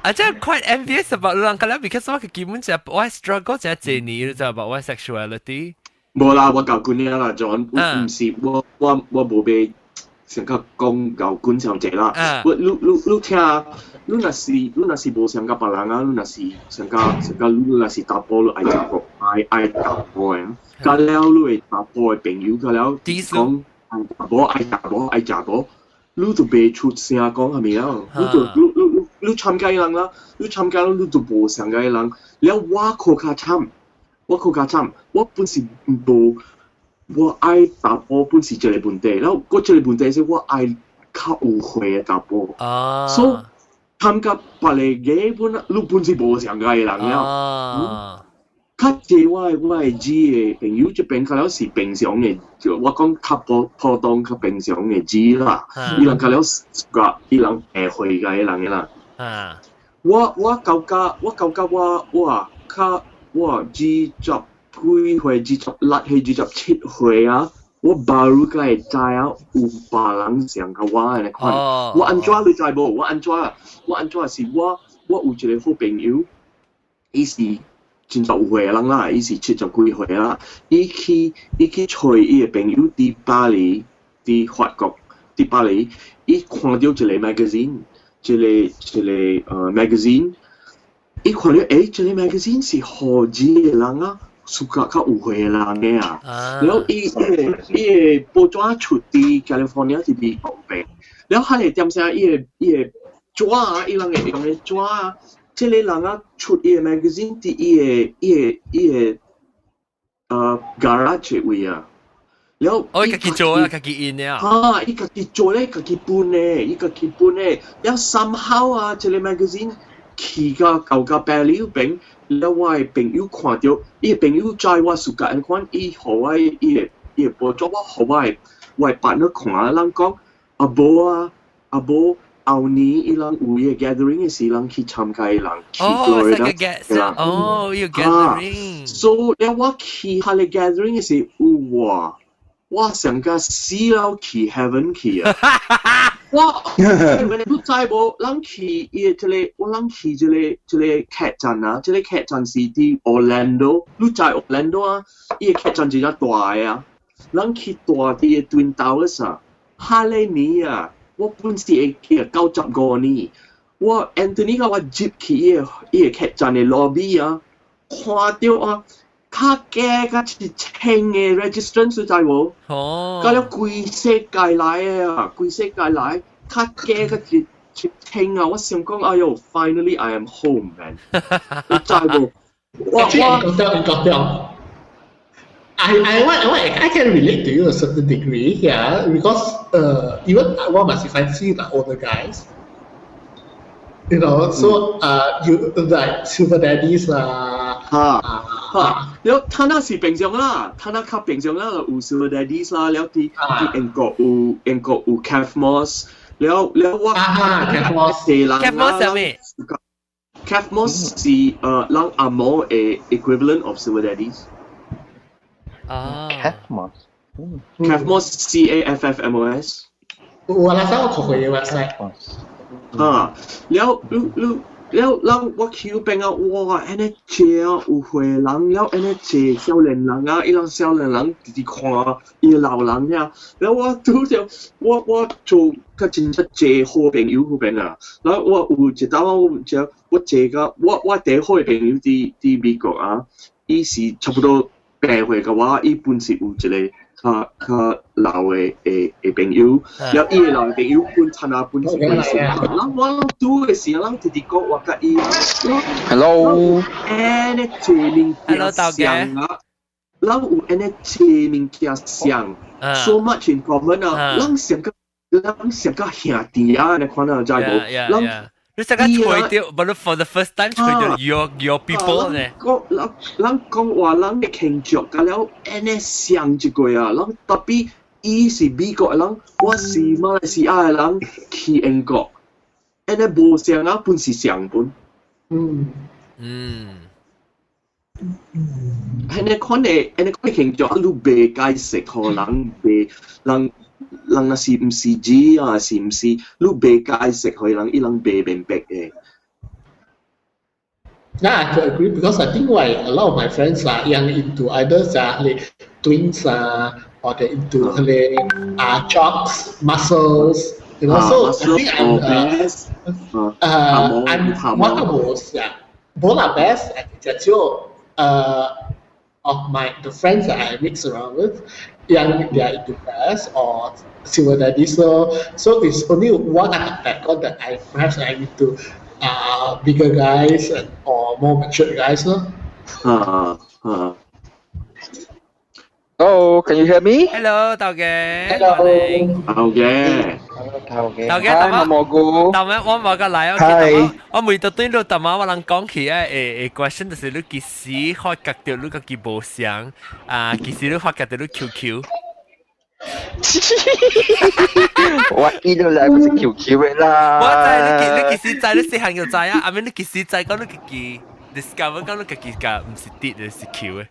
啊，這 quite envious about 你人敢若，because 我基本上我 struggle 這幾年，你知 about 我 sexuality。無啦，我舊管啦，John，唔是我我我無欲成個講舊管上濟啦。我你你你聽，你若是你若是無相佮別人啊，你若是相佮相佮你若是查埔，你愛查埔，愛愛查埔的。佮了你的查埔的朋友，佮了講愛查某愛查某愛查某，你就袂出聲講啥物了。你就你你你你參加伊人啦，你參加你就無相佮伊人。了我閣較慘，我閣較慘，我本是無。我愛查埔本是一個問題，然後閣一個問題是我愛較有歲的查埔，所以參加別个嘅本你本是無相佮的人了。較濟我的我的 G 的朋友這邊較了是平常的，就我講較普普通較平常的 G 啦，伊人較了個伊人會會個人的啦。我我感覺我感覺我我較我二十幾歲，26歲、27歲啊，我 baru 才會知影有別人像佮我按呢款。我按怎你知無？我按怎？我按怎是我我有一個好朋友，伊是真十有歲的人啦，伊是七十幾歲啦。伊去伊去揣伊的朋友佇巴黎，佇法國，佇巴黎，伊看著一個 magazine，一個一個magazine，伊看著欸，這個 magazine 是予 G 的人啊。屬較較有歲的人的啊，然後伊伊个伊个報紙出佇 California 佇美國邊，然後彼个點聲伊个伊个紙啊，伊人會用的紙啊，這个人啊出伊个 magazine 佇伊个伊个伊个garage 位啊，然後哦，伊家己做啊，家己印啊，啊，伊家己做咧，家己印咧，伊家己印咧，然後 somehow 啊，這个 magazine 去到舊到巴黎邊。了我的朋友看著，伊的朋友知我暑假按款，伊予我伊的伊的報紙，我予我的我的 partner 看，人講啊無啊，啊無後年伊人有伊個 gathering 的時，人去參加伊人去 Florida，哦，伊個 gathering。所以了我去彼个 gathering 的時，有哇，我上個死了去 heaven 去啊！我你知無？咱去伊個這个，我咱去這个這個客棧啊，這個客棧是佇 Orlando，你知 Orlando 啊？伊个客棧真正大个啊！咱去蹛佇個 Twin Towers 啊，彼个年啊，我本是會記95年，我 Anthony 甲我入去伊個客棧的 lobby 啊，看到啊，較加較一千個 registrant 知無？哦。到了規世界來的啊，規世界來，較加較一千啊！我想講，哎喲，finally I am home man，你知無？我我覺得 I can relate to you to a certain degree, yeah, because even 我嘛是 fancy the older guys. So you like sugar daddies 啦，嚇嚇，了他那是平常啦，他那較平常啦，有 sugar daddies 啦，了佇英國有 Cathmos，了了我啊 Cathmos ，Cathmos 係咩？Cathmos 是人紅毛的 equivalent of sugar daddies。啊，Cathmos。 Caffmos C A F F M O S。我那時我看過 website。啊，了你你了，人我去邊啊，哇，按呢濟有歲人，了按呢濟少年人啊，伊人少年人直直看伊老人遐，了我拄著我做較真正濟好朋友彼邊啊，然後我有一當我就我坐甲我第一好的朋友佇美國啊，伊是差不多8歲佮我，伊本是有一個較較老的朋友，了伊的老的朋友本親啊本是本是，咱我拄的時，咱直直講我佮伊，Hello，按呢濟物件像啊，咱有按呢濟物件像，so much in common 啊，咱上個咱上個兄弟啊，你看到知無？咱你成個揣著，but for the first time 揣著 your people 呢？講咱咱講話，咱的慶祝，甲了按呢像一個啊，咱特別伊是美國的人，我是馬來西亞的人去英國，按呢無像啊，本是相本。按呢款的，按呢款的慶祝，你袂解釋予人，袂人。人若是毋是字啊，是毋是？你袂解釋予人，伊人袂明白的。 Yeah, I could agree because I think why a lot of my friends are young into either like twins or they're into like jocks, muscles. So I think I'm one of those, yeah. Both are best. I think that's your of my the friends that I mix around with, young they are into best or sugar daddy. So it's only one out of that that I perhaps I'm into bigger guys and or more mature guys. No? Hello, can you hear me? Hello，豆嘅。 Hello。豆嘅。豆嘅。豆嘅，豆蘑菇。豆咩？我冇個嚟啊！我每到對到豆媽，我人講起啊，誒誒，question 就是你幾時發覺到你家己無相啊？幾時你發覺到你 QQ？我一路來不是 QQ 的啦。我知你幾時知？你細漢就知啊！阿妹你幾時知講你家己 discover 講你家己個毋是直的是 Q 的？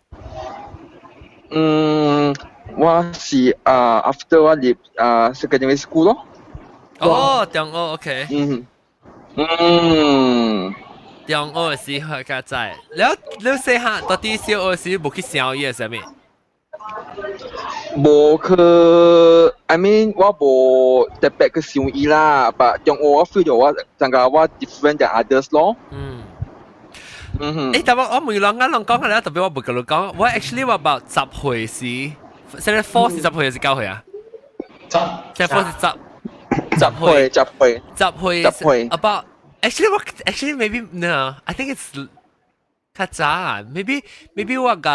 嗯，我是啊，after 我入啊 secondary school 咯。哦，中學 OK。中學時發覺知，了你細漢到底小學時無去想伊係啥物？無去，I mean 我無特別去想伊啦，but 中學我 feel 到我感覺我 different than others 咯。誒，但我我問人家人講嘅咧，特別我無共你講，我 actually 我 about 10歲時，現在 four 是10歲還是9歲啊？十。現在 four 是十。 10歲，10歲。 10歲。10歲。 About actually 我 actually maybe no, I think it's 較早啊，maybe 我個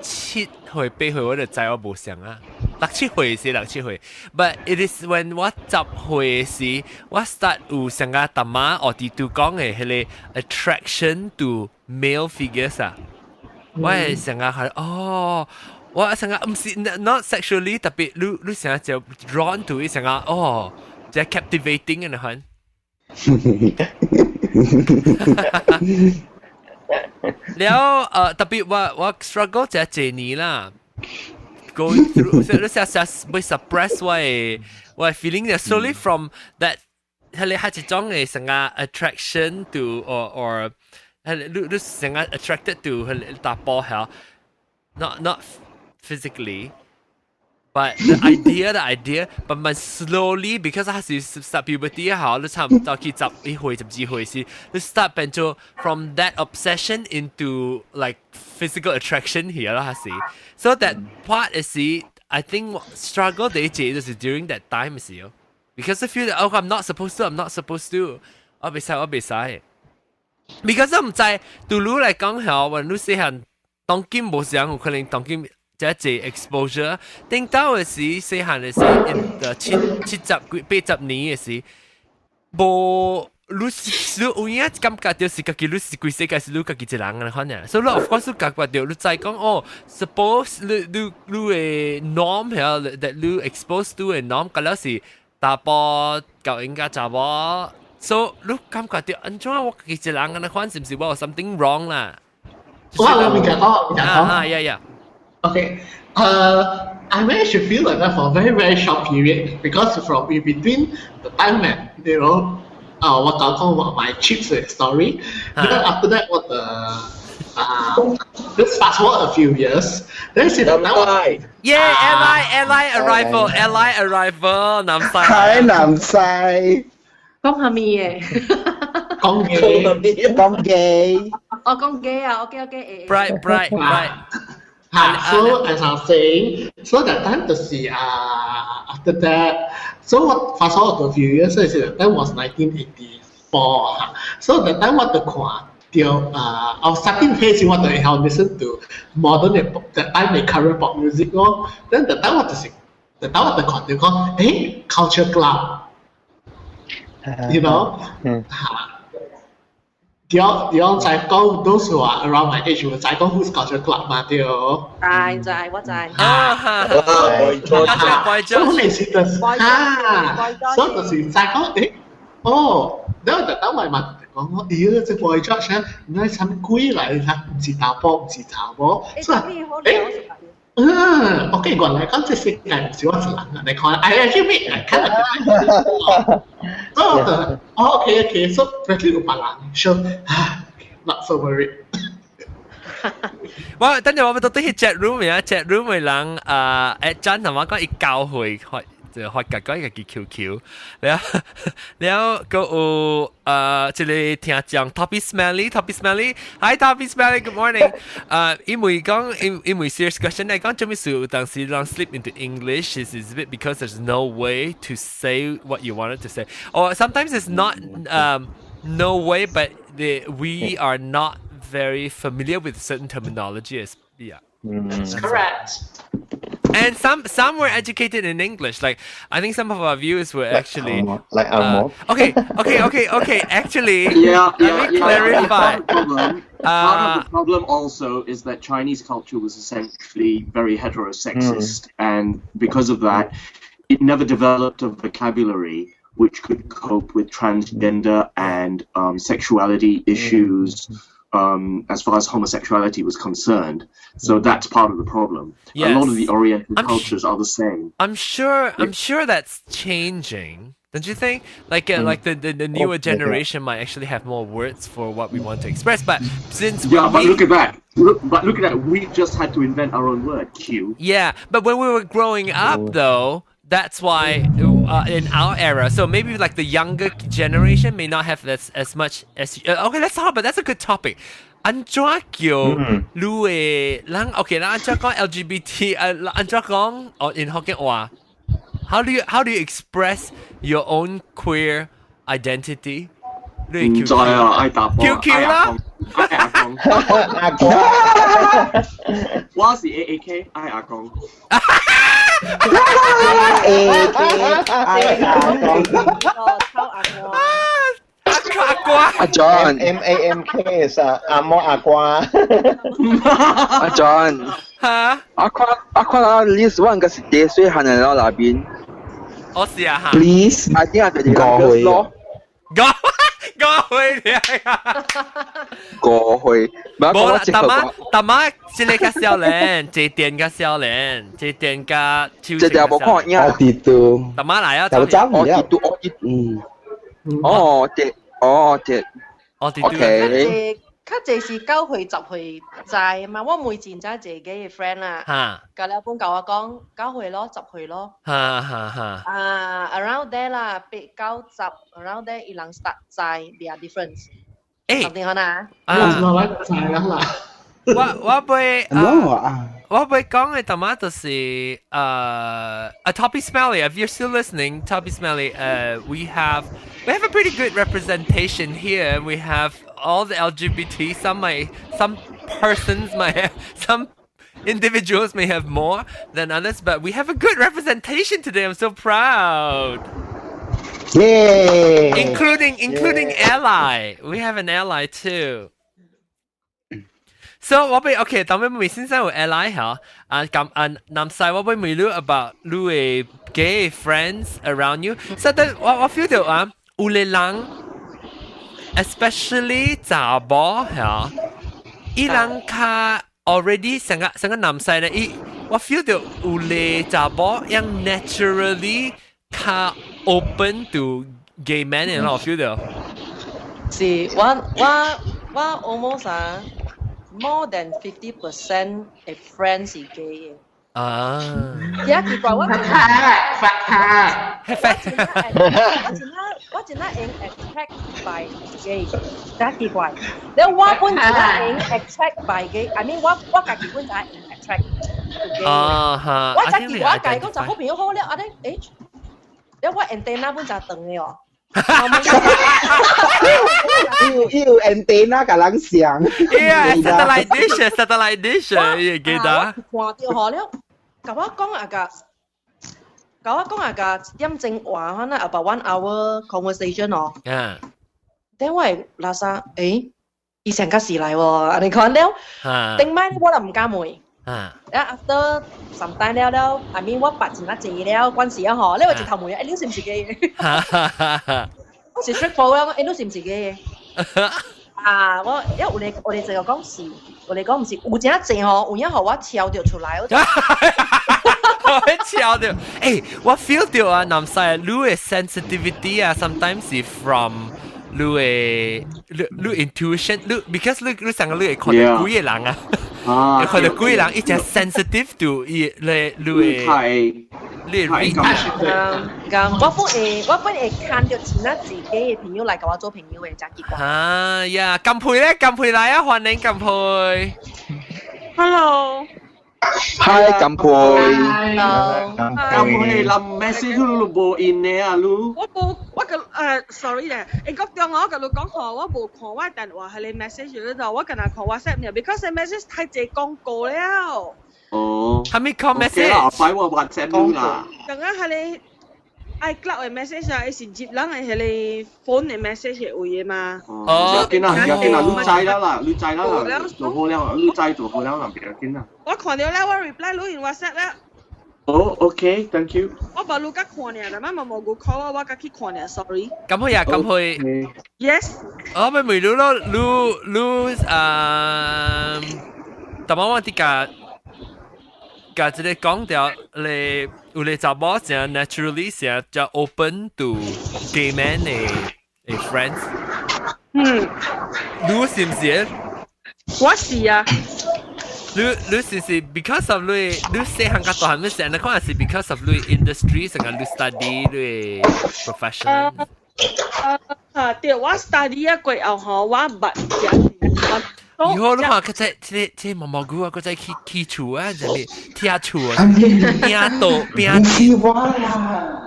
7歲8歲我就知我無相啊。六七歲是六七歲，but it is when 我10歲時，我 start 有上個大媽我哋都講的彼個 attraction to male figures 啊，我係上個係哦，我上個毋是 not sexually 特別你你成日就 drawn to 上個哦，就 captivating 嘅款。了特別我 struggle 這幾年啦。going through 所以你成日會 suppress 我的 feeling 就 slowly from that 係你係一種嘅成個 attraction to or 係你你成個 attracted to 係打波係 not physically But the idea, but 慢 slowly because 還是 start puberty 好，你差唔多去11歲、12歲時，你 start 變做 from that obsession into like physical attraction here 啦，還是。So that part 是 I think struggle 第一節就是 during that time 時哦。Because I feel that, oh, I'm not supposed to, I'm not supposed to，我袂使，我袂使。Because 我毋知對你來講係，when 你細漢當今無相，有可能當今這濟 exposure，頂到嘅時細漢嘅時，in the 七十幾80年嘅時，無你你有影感覺到是家己你是規世界是你家己一人嘅款爾，所以你 of course 你感覺到你知講哦，suppose 你你你嘅 norm 係 that 你 exposed to 嘅 norm，嗰了是查埔夠應該查某，所以你感覺到按怎我家己一人嘅款，是毋是我有 something wrong 啦？我我明講，我明講。啊，yeah. Okay. I managed to feel like that for a very, very short period because from in between the time when, 我講講my chips story, then after that, 我的 let's fast forward a few years, then see the now Yeah, LI LI arrival, LI arrival，南西。係南西。講下咩嘢？講嘅，講嘅。哦，講嘅啊，OK OK。 Bright bright bright。 So as I was saying, so that time 就是after that, so 我 fast forward to a few years, 所以是 that was 1984哈。So that time 我就看到啊，我 starting 開始我就會曉 listen to modern 的 that time 的 current pop music 咯。Then that time 我就是，that time 我就看到講，誒，Culture Club，嚇。對對，在講 those who are around my age 會在講 who's Culture Club 嘛對。知知，我知。啊，所以我那時就是啊，所以就是在講，誒，哦，然後就等埋問講我，咦，這 Boy George 啊，唔知啥物鬼來，他毋是查埔，毋是查某，所以，誒，嗯，OK，原來講這世界毋是我一人啊，你看，I actually meet I kind of 哦，OK OK，so 有別人，so 啊，not so worried。我等陣我到底去 chat room 啊，chat room 嘅人啊，誒真係話講伊教會發就發覺講伊家己 QQ，了了閣有這個聽眾 Toppy Smelly，Toppy Smelly，Hi Toppy Smelly，Good morning。因為講因因為 serious question 來講，做咩事有當時人 slip into English is it because there's no way to say what you wanted to say, or sometimes it's not no way, but we are not very familiar with certain terminology as, yeah. That's correct. And some were educated in English. Like I think some of our viewers were actually like Angmo. Okay. Actually, let me clarify. Part of the problem, part of the problem also is that Chinese culture was essentially very heterosexist, and because of that, it never developed a vocabulary which could cope with transgender and sexuality issues as far as homosexuality was concerned. So that's part of the problem. A lot of the Oriental cultures are the same. I'm sure that's changing. Don't you think? Like the newer generation might actually have more words for what we want to express. But since Yeah, but we, look at that. But look at that. We just had to invent our own word, Q. Yeah, but when we were growing up, though, that's why in our era, so maybe like the younger generation may not have as much as. Okay, let's talk about that's a good topic. 按怎叫你的人？OK，咱按怎講 LGBT？按怎講？哦，in 福建話，how do you express your own queer identity？你唔知啊，愛打波。 QQ 啦，愛阿公，阿公，我是 AAK，愛阿公。 A K 愛阿公，哦，抄阿公。阿瓜，阿 John M A M K 是阿摩阿瓜。阿 John，嚇，我看我看到 list 我應該是第細漢的咯那邊。我試下嚇。 Please， I think 係過去咯。過過去啊！過去，無啦，大媽大媽，這個較少年，這電較少年，這電較這條無看影。我跌到。大媽來啊！有走唔了。我跌，嗯。哦跌，哦跌，哦跌。 OK。較較濟是9歲10歲知嘛，我問真正濟 gay 嘅 friend 啦，甲了本共我講九歲咯，十歲咯。哈哈哈。啊，around there 啦，8、9、10，around there 伊人 start 知 their difference。誒，點可能？啊，我知啦啦。我會啊，我會講嘅淡仔就是a Toppy Smelly. If you're still listening, Toppy Smelly, we have a pretty good representation here. We have all the LGBT. Some persons might have, some individuals may have more than others, but we have a good representation today. I'm so proud. Yay! Including ally. We have an ally too. So 我欲 OK，當欲問先生有 ally 嚇，啊咁啊南西我欲問你 about 你嘅 gay friends around you。實在我 feel 到啊，有個人，especially 查某嚇，伊人較 already 成個成個南西咧，伊我 feel 到有個查某樣 naturally 較 open to gay men 嘅，我 feel 到。是，我 almost 啊，more than 50% 嘅 friend 是 gay 嘅。啊！而家奇怪，我發卡發卡，我真係用 attract by gay，真奇怪。你我本真係用 attract by gay，I mean 我家己本就係用 attract gay。啊哈！我真奇怪，我家己講就好朋友好了，啊你誒，你我 antenna 本就長嘅哦。要 antenna 共人上。 Yeah, satellite dish, satellite dish，你記得？看到嗬了，共我講啊個，共我講啊個一點鐘話可能 about one hour conversation 哦。等我會垃圾，誒，以前較時來喎，你看了，頂擺我就唔敢問。啊，after some time 了了，I mean 我捌真啊濟了，關事啊嗬，你話一頭問，誒，你是毋是 gay？我是 straightforward，誒，你是毋是 gay？啊，我因為有咧就講是，有咧講毋是，有真濟吼，有影予我超著出來。我超著，誒，我 feel 到啊，南西你嘅 sensitivity 啊，sometimes 是 from 你嘅你 intuition，你 because 你上個你會看到幾個人啊。啊！看到幾個人一直 sensitive to 伊咧，你嘅你會咁，我本會看到錢啊自己嘅朋友來共我做朋友嘅，真奇怪。啊呀，金佩咧，金佩來啊，歡迎金佩。 Hello。 Hi，金佩。 Hello。金佩，臨 message 你無應的啊，你。我無，我個sorry 咧，英國中我共你講吼，我無看我電話係你 message 嗰度，我干焦看 WhatsApp 呢，because message 太濟廣告了。哦。係咪 call message？後擺我 WhatsApp 你啦。剛剛係你 iCloud 嘅 message 啊，伊是接人嘅彼個 phone 嘅 message 嘅位嘅嘛。哦，緊啦，緊啦，你知啦啦，你知啦啦，做好了，你知做好了啦，別緊啦。我看到了，我 reply 你用 WhatsApp 了。哦，OK，thank you。我無你甲看爾，但係嘛無個 call 我，我才去看爾，sorry。咁去啊，咁去。 Yes。我欲問你咯，你啊，但我啲共共這個講掉，你有咧查某成 naturally 成就 open to gay man 嘅 friends。你是毋是？我是啊。你是 because of 你細漢較大漢，你成日看是 because of 你 industry 成個你 study 你 profession。啊，對，我 study 啊過後吼，我捌食。以後你看佢在這這毛毛菇啊，佢在起厝啊，這裡拆厝啊，邊度邊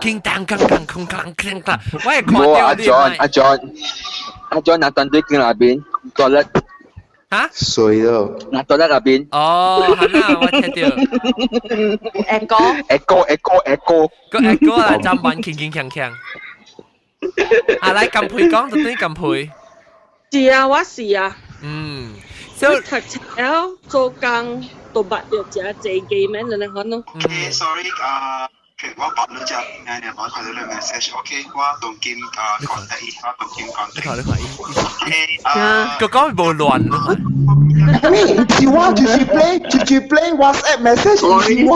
叮當當當空空空空，我也看到阿 John 阿 John 阿 John 那當對見那邊 toilet 嚇？水咯。那 toilet 那邊。哦，係啦，我聽到。 Echo。 Echo echo echo。個 echo 啊，砧板鏗鏗鏘鏘。啊，來金佩講就對金佩。是啊，我是啊。所以讀冊了做工都捌著誠濟 gay man 的可能。 Okay，sorry 啊，我捌你只，你我看到你 message，OK，我當今啊 contact 伊，我當今 contact。你看你看，OK 啊，個講無亂咯。咩？唔是我，就是 play，就是 play WhatsApp message，唔是我。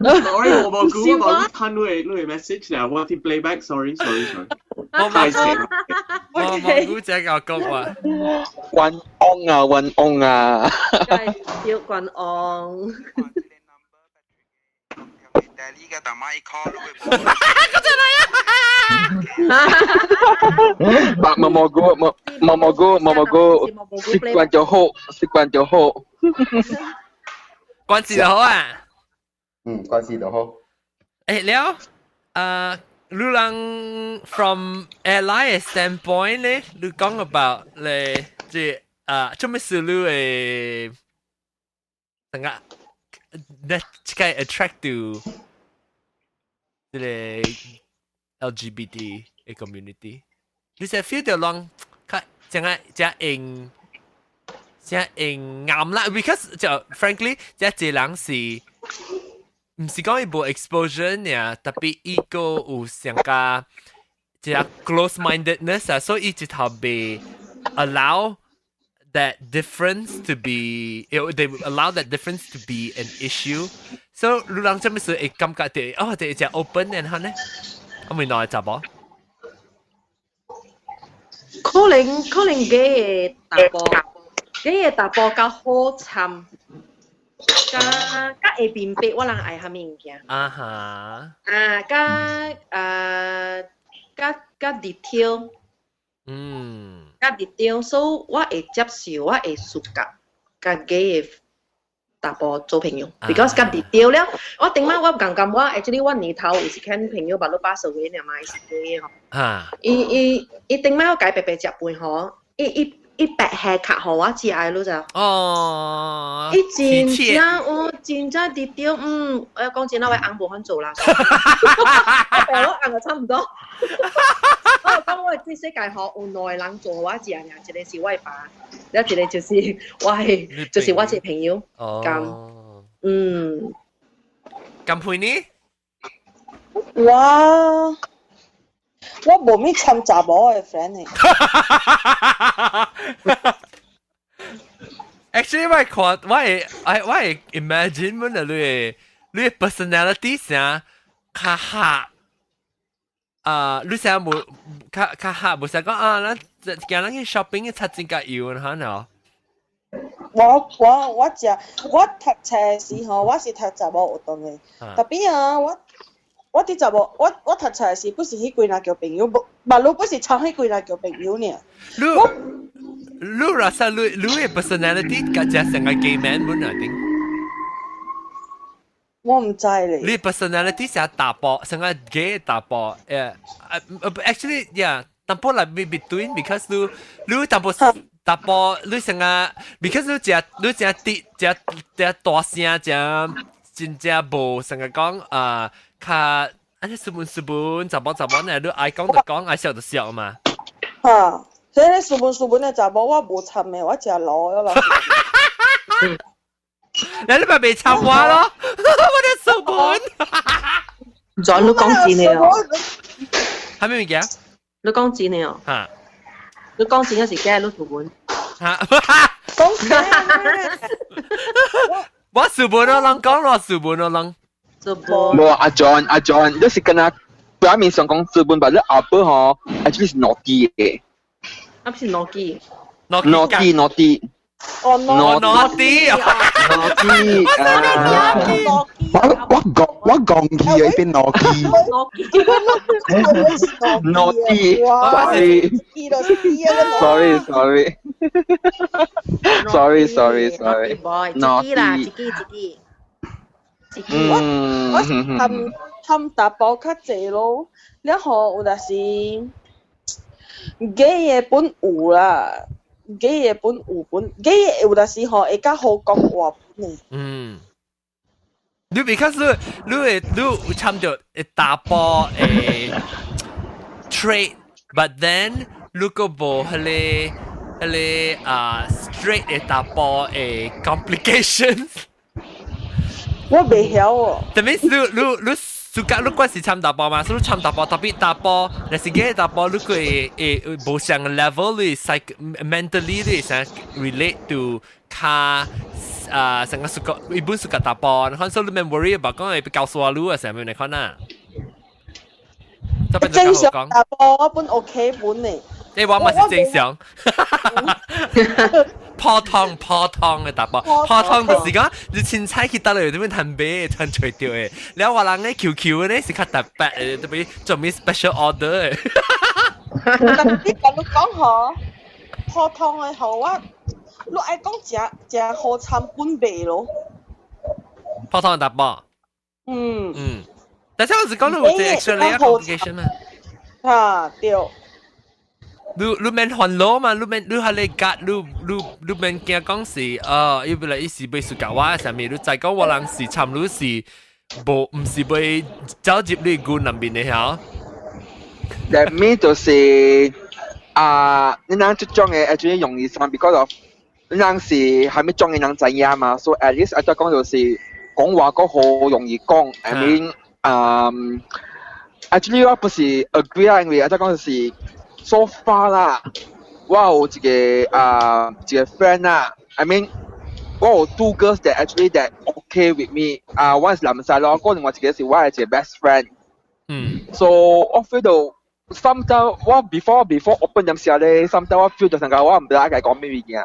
Sorry，我無估，我無看你的 message 啦，我去 playback，sorry，sorry，sorry。我冇我冇古仔我講話。關翁啊，關翁啊。叫關翁。白毛毛菇，毛毛毛菇，毛毛菇，習慣就好，習慣就好。關事就好啊。嗯，關事就好。誒了，你人 from ally standpoint 咧，你講 about 咧，即做咩事你會等下，你這個 attract to 這個 LGBT 的 community，你是 feel 到人較真係真用真用啱啦，because 就 frankly 這這人是。毋是講伊無 exposure 爾，特別伊個有上加這 close mindedness 啊，所以伊一頭袂 allow that difference to be they allow that difference to be an issue. So 你人這麼事會感覺到哦，這只 open 然後呢，我咪攞嚟查某？可能可能 gay 的查埔，gay 的查埔較好參。較較會明白我人愛啥物物件。啊哈。啊，較較較 detail。較 detail，所以我會接受，我會 suka 佮 gay 的查埔做朋友，because 較 detail 了。我頂擺我感覺我 actually 我年頭有一間朋友捌咧巴索維爾嘛，伊是 gay 吼。伊伊伊頂擺我共伊白白食飯吼，伊伊。伊白下卡予我食的，你知？哦，伊真正哦，真正 detail，嗯，我講真，我的翁無法做啦。我我翁就差唔多。我講我這世界吼有兩個人做我食爾，一個是我的爸，了一個就是我的，就是我這個朋友。哦。咁，嗯。咁配呢？我我無咩參查某的 friend 的。 Actually，我看我會我會 imagine 阮啊，你的你的 personality 啥較合啊，你啥無較較合，無使講啊，咱今日去 shopping 嘅擦真較油哈喏。我我我食我讀冊時吼，我是讀查某學堂的，特別啊我。我佇查某，我我讀冊時不是彼幾若叫朋友，無，嘛你不是參彼幾若叫朋友爾。你你 rasa 你你的 personality 較只成個 gay man 本啊定？我毋知咧。你 personality 成查埔，成個 gay 查埔，誒，actually yeah，淡薄來 between because 你你淡薄查埔，你成個 because 你食你食啲食食大聲，食真正無成個講啊。較按呢斯文斯文，查某查某呢，你愛講就講，愛笑就笑嘛。哈，所以咧斯文斯文的查某我無參的，我食老的啦。你你咪未參我咯？我哋斯文。轉你講真的哦。係咩物件？你講真的哦。哈。你講真的是假？你斯文。哈。講假。我斯文哦，人講我斯文哦，人。無阿 John 阿 John，你是跟他表面上講資本，但係後背吼，actually 是 naughty 嘅。啊，是 naughty。 naughty naughty。哦，naughty。 naughty。我我講我講起啊，變 naughty。 naughty。sorry sorry sorry sorry sorry。 boy，一支啦，一支一支。我我含含查埔較濟咯，了後有若是 gay 的本有啦，gay 的本有本，gay 的有若是吼會較好講話本。嗯，你 because 你你會你有參著查埔的 trait，but then 你閣無彼個彼個啊 straight 的查埔的 complications。我袂曉哦。特別你你你 suka 你關是參查埔嘛？所以參查埔特別查埔，若是 gay 查埔，你個會會無相 level 你 psych mentally 你想 relate to 較啊成個 suka 一般 suka 查埔，可能所以你免 worry about 講會被告訴我你啊，啥物你看啊？正常查埔我本 OK 本呢。你話咪是正常。普通普通嘅查埔，普通就是講你凊彩去倒嚟點樣趁買趁揣著的，了我人咧 QQ 咧是較特別的，特別做咩 special order 的。但你講你講嗬，普通的好我，你愛講食食好餐本袂咯。普通的查埔。嗯。嗯，但是我是講你有這 extra layer complication 嘛。啊，對。你免煩惱嘛，你免你係你夾，你免驚講是，啊，伊本來伊是欲輸共我啥物，你知講我人是參你是無，毋是欲走入你軍內面的嚇。 That mean 就是啊，你人這種的 actually 容易生，because of 你人是還沒種的人知影嘛，所以 at least 我講就是講話個好容易講，I mean，actually 我不是 agree 啦，因為我講就是 so far 啦，我有一個啊一個 friend 啦，I mean 我有 two girls that actually that okay with me，啊，one 是男仔咯，個另外一個是我的一個 best friend。So 我 feel 到 sometimes 我 before open 陣時咧，sometimes 我 feel 到成個我毋知愛講咩物件。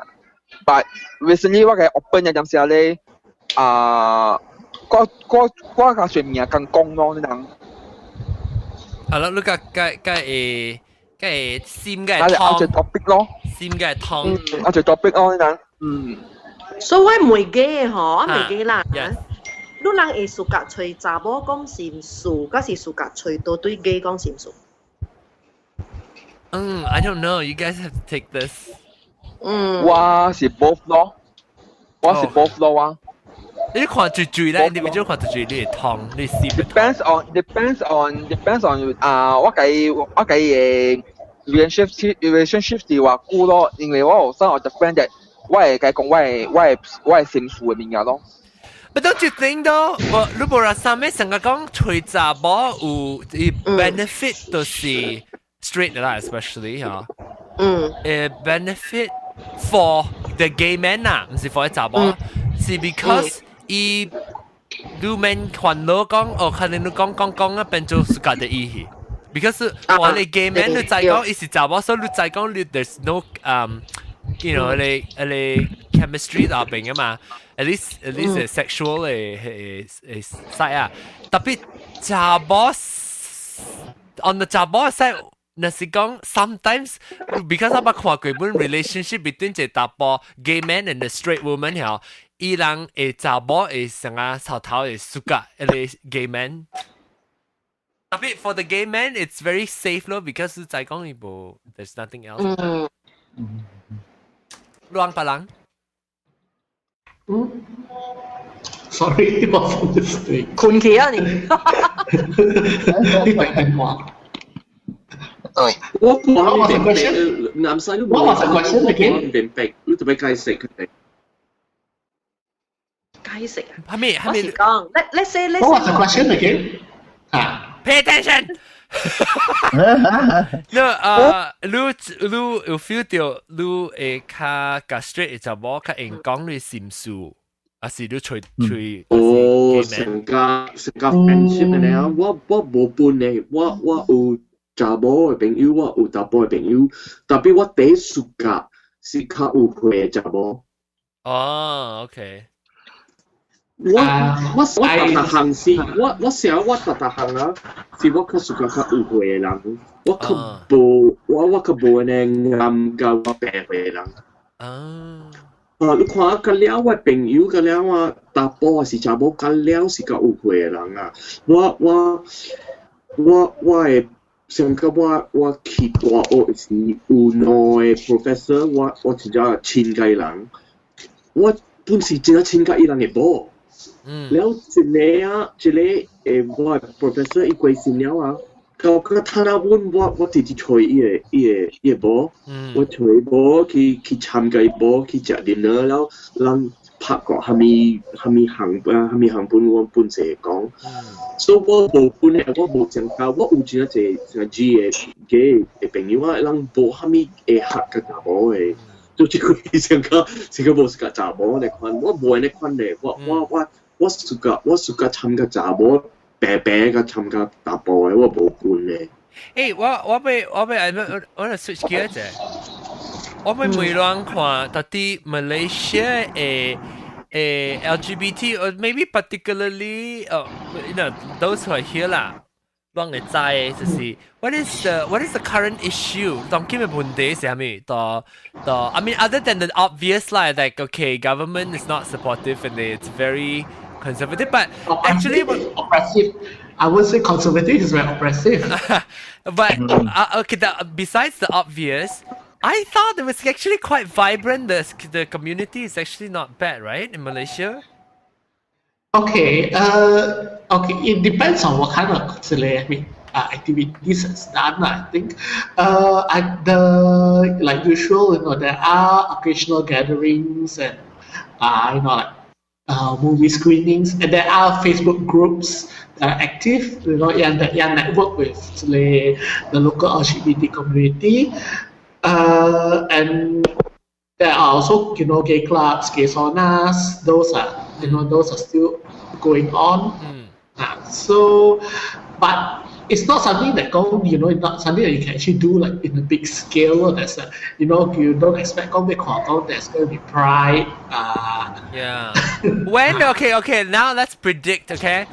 But recently 我嘅 open 陣時咧，啊，我較算命共講咯，你人。係咯，你個個個會個會心個啊，湯，就 topic 咯，心個湯，嗯，啊就 topic 咯，你人，嗯。所以我問嘅吼，我問嘅啦。你人會 suka 揣查某講心事，還是 suka 揣多對 gay 講心事？嗯，I don't know. You guys have to take this. 嗯，我是 both 咯，我是 both 咯啊。你看最最咧，你變咗看最最你會痛，你心 Depends on 啊，我計嘅 relationship 是偌久咯，因為我有 some of the friend that 我會共講我的心事的物件咯。 But don't you think though？我如果話啥物成個講揣查某有 benefit 就是 straight 啦，especially 嚇。benefit for the gay man 啊，毋是 for 查某，是 because 伊你免煩惱講哦，可能你講講講啊，變做自家的意思。Because 我哋 gay man 你知講伊是查某，所以你知講你 there's no 你 chemistry 那邊啊嘛，at least sexual 的 side 啊，特別查某 on the 查某 side。若是講 sometimes because 我捌看過本 relationship between 一個查埔 gay man and the straight woman 曉，伊人會查某會成啊頭頭會 suka 一個 gay man。特別 for the gay man it's very safe 咯，because 在講伊無 there's nothing else。亂別人。嗯，sorry，我 listening。困起啊你！你講電話。對，我我明白，南西都我話實 question 我明白，你特別解釋佢哋。解釋啊？係咪係咪？我是講，let's say let's say。 What was the question again？啊，pay attention。No，啊，你有 feel 到你會較較 straight 的查某較會講你心事，還是你揣揣？哦，成個 friendship 的咧，我無分的，我有查某的朋友，我有查埔的朋友，特別我第一 suka 是較有歲的查某。哦，OK。我逐逐項是，我成日我逐逐項啊，是我較 suka 較有歲的人，我較無我較無按呢𠹌佮我爸歲的人。啊！你看甲了我朋友甲了啊，查埔還是查某甲了是較有歲的人啊。我會上個我去大學時有兩個 professor，我真正親佮伊人，我本是真正親佮伊人的某。了一個啊，一個我的 professor 伊過身了啊，到個趁啊阮我直直揣伊的某，我揣伊某去參加伊某去食 dinner 了，咱拍過蝦米蝦米項啊，蝦米項本我本勢講，所以我無本的，我無增加，我有真濟真濟的 gay 的朋友啊，人無蝦米會合佮查某的，就這個成個無是佮查某的款，我無按呢款的，我 suka 參加查某，白白佮參加查埔的，我無分的。誒，我我欲我欲我我來 switch gear 者，我欲問亂看到底 Malaysia 的的 LGBT or maybe particularly those who are here 啦，攏會知的就是 what is the current issue？當今的問題是啥物？到到 I mean, other than the obvious 啦，like, okay, government is not supportive and it's very conservative, but actually oppressive. I would say conservative is very oppressive. But okay, besides the obvious, I thought it was actually quite vibrant. The community is actually not bad, right, in Malaysia? Okay. It depends on what kind of, I mean, activities is done, I think. I, the like usual, there are occasional gatherings and like movie screenings, and there are Facebook groups that are active, and that yang network with the local LGBT community. And there are also gay clubs, gay saunas. Those are still going on. So, but it's not something that go, it's not something that you can actually do like in a big scale. That's a, you know, you don't expect 講欲看講 there's going to be pride. Yeah. When okay, now let's predict, okay?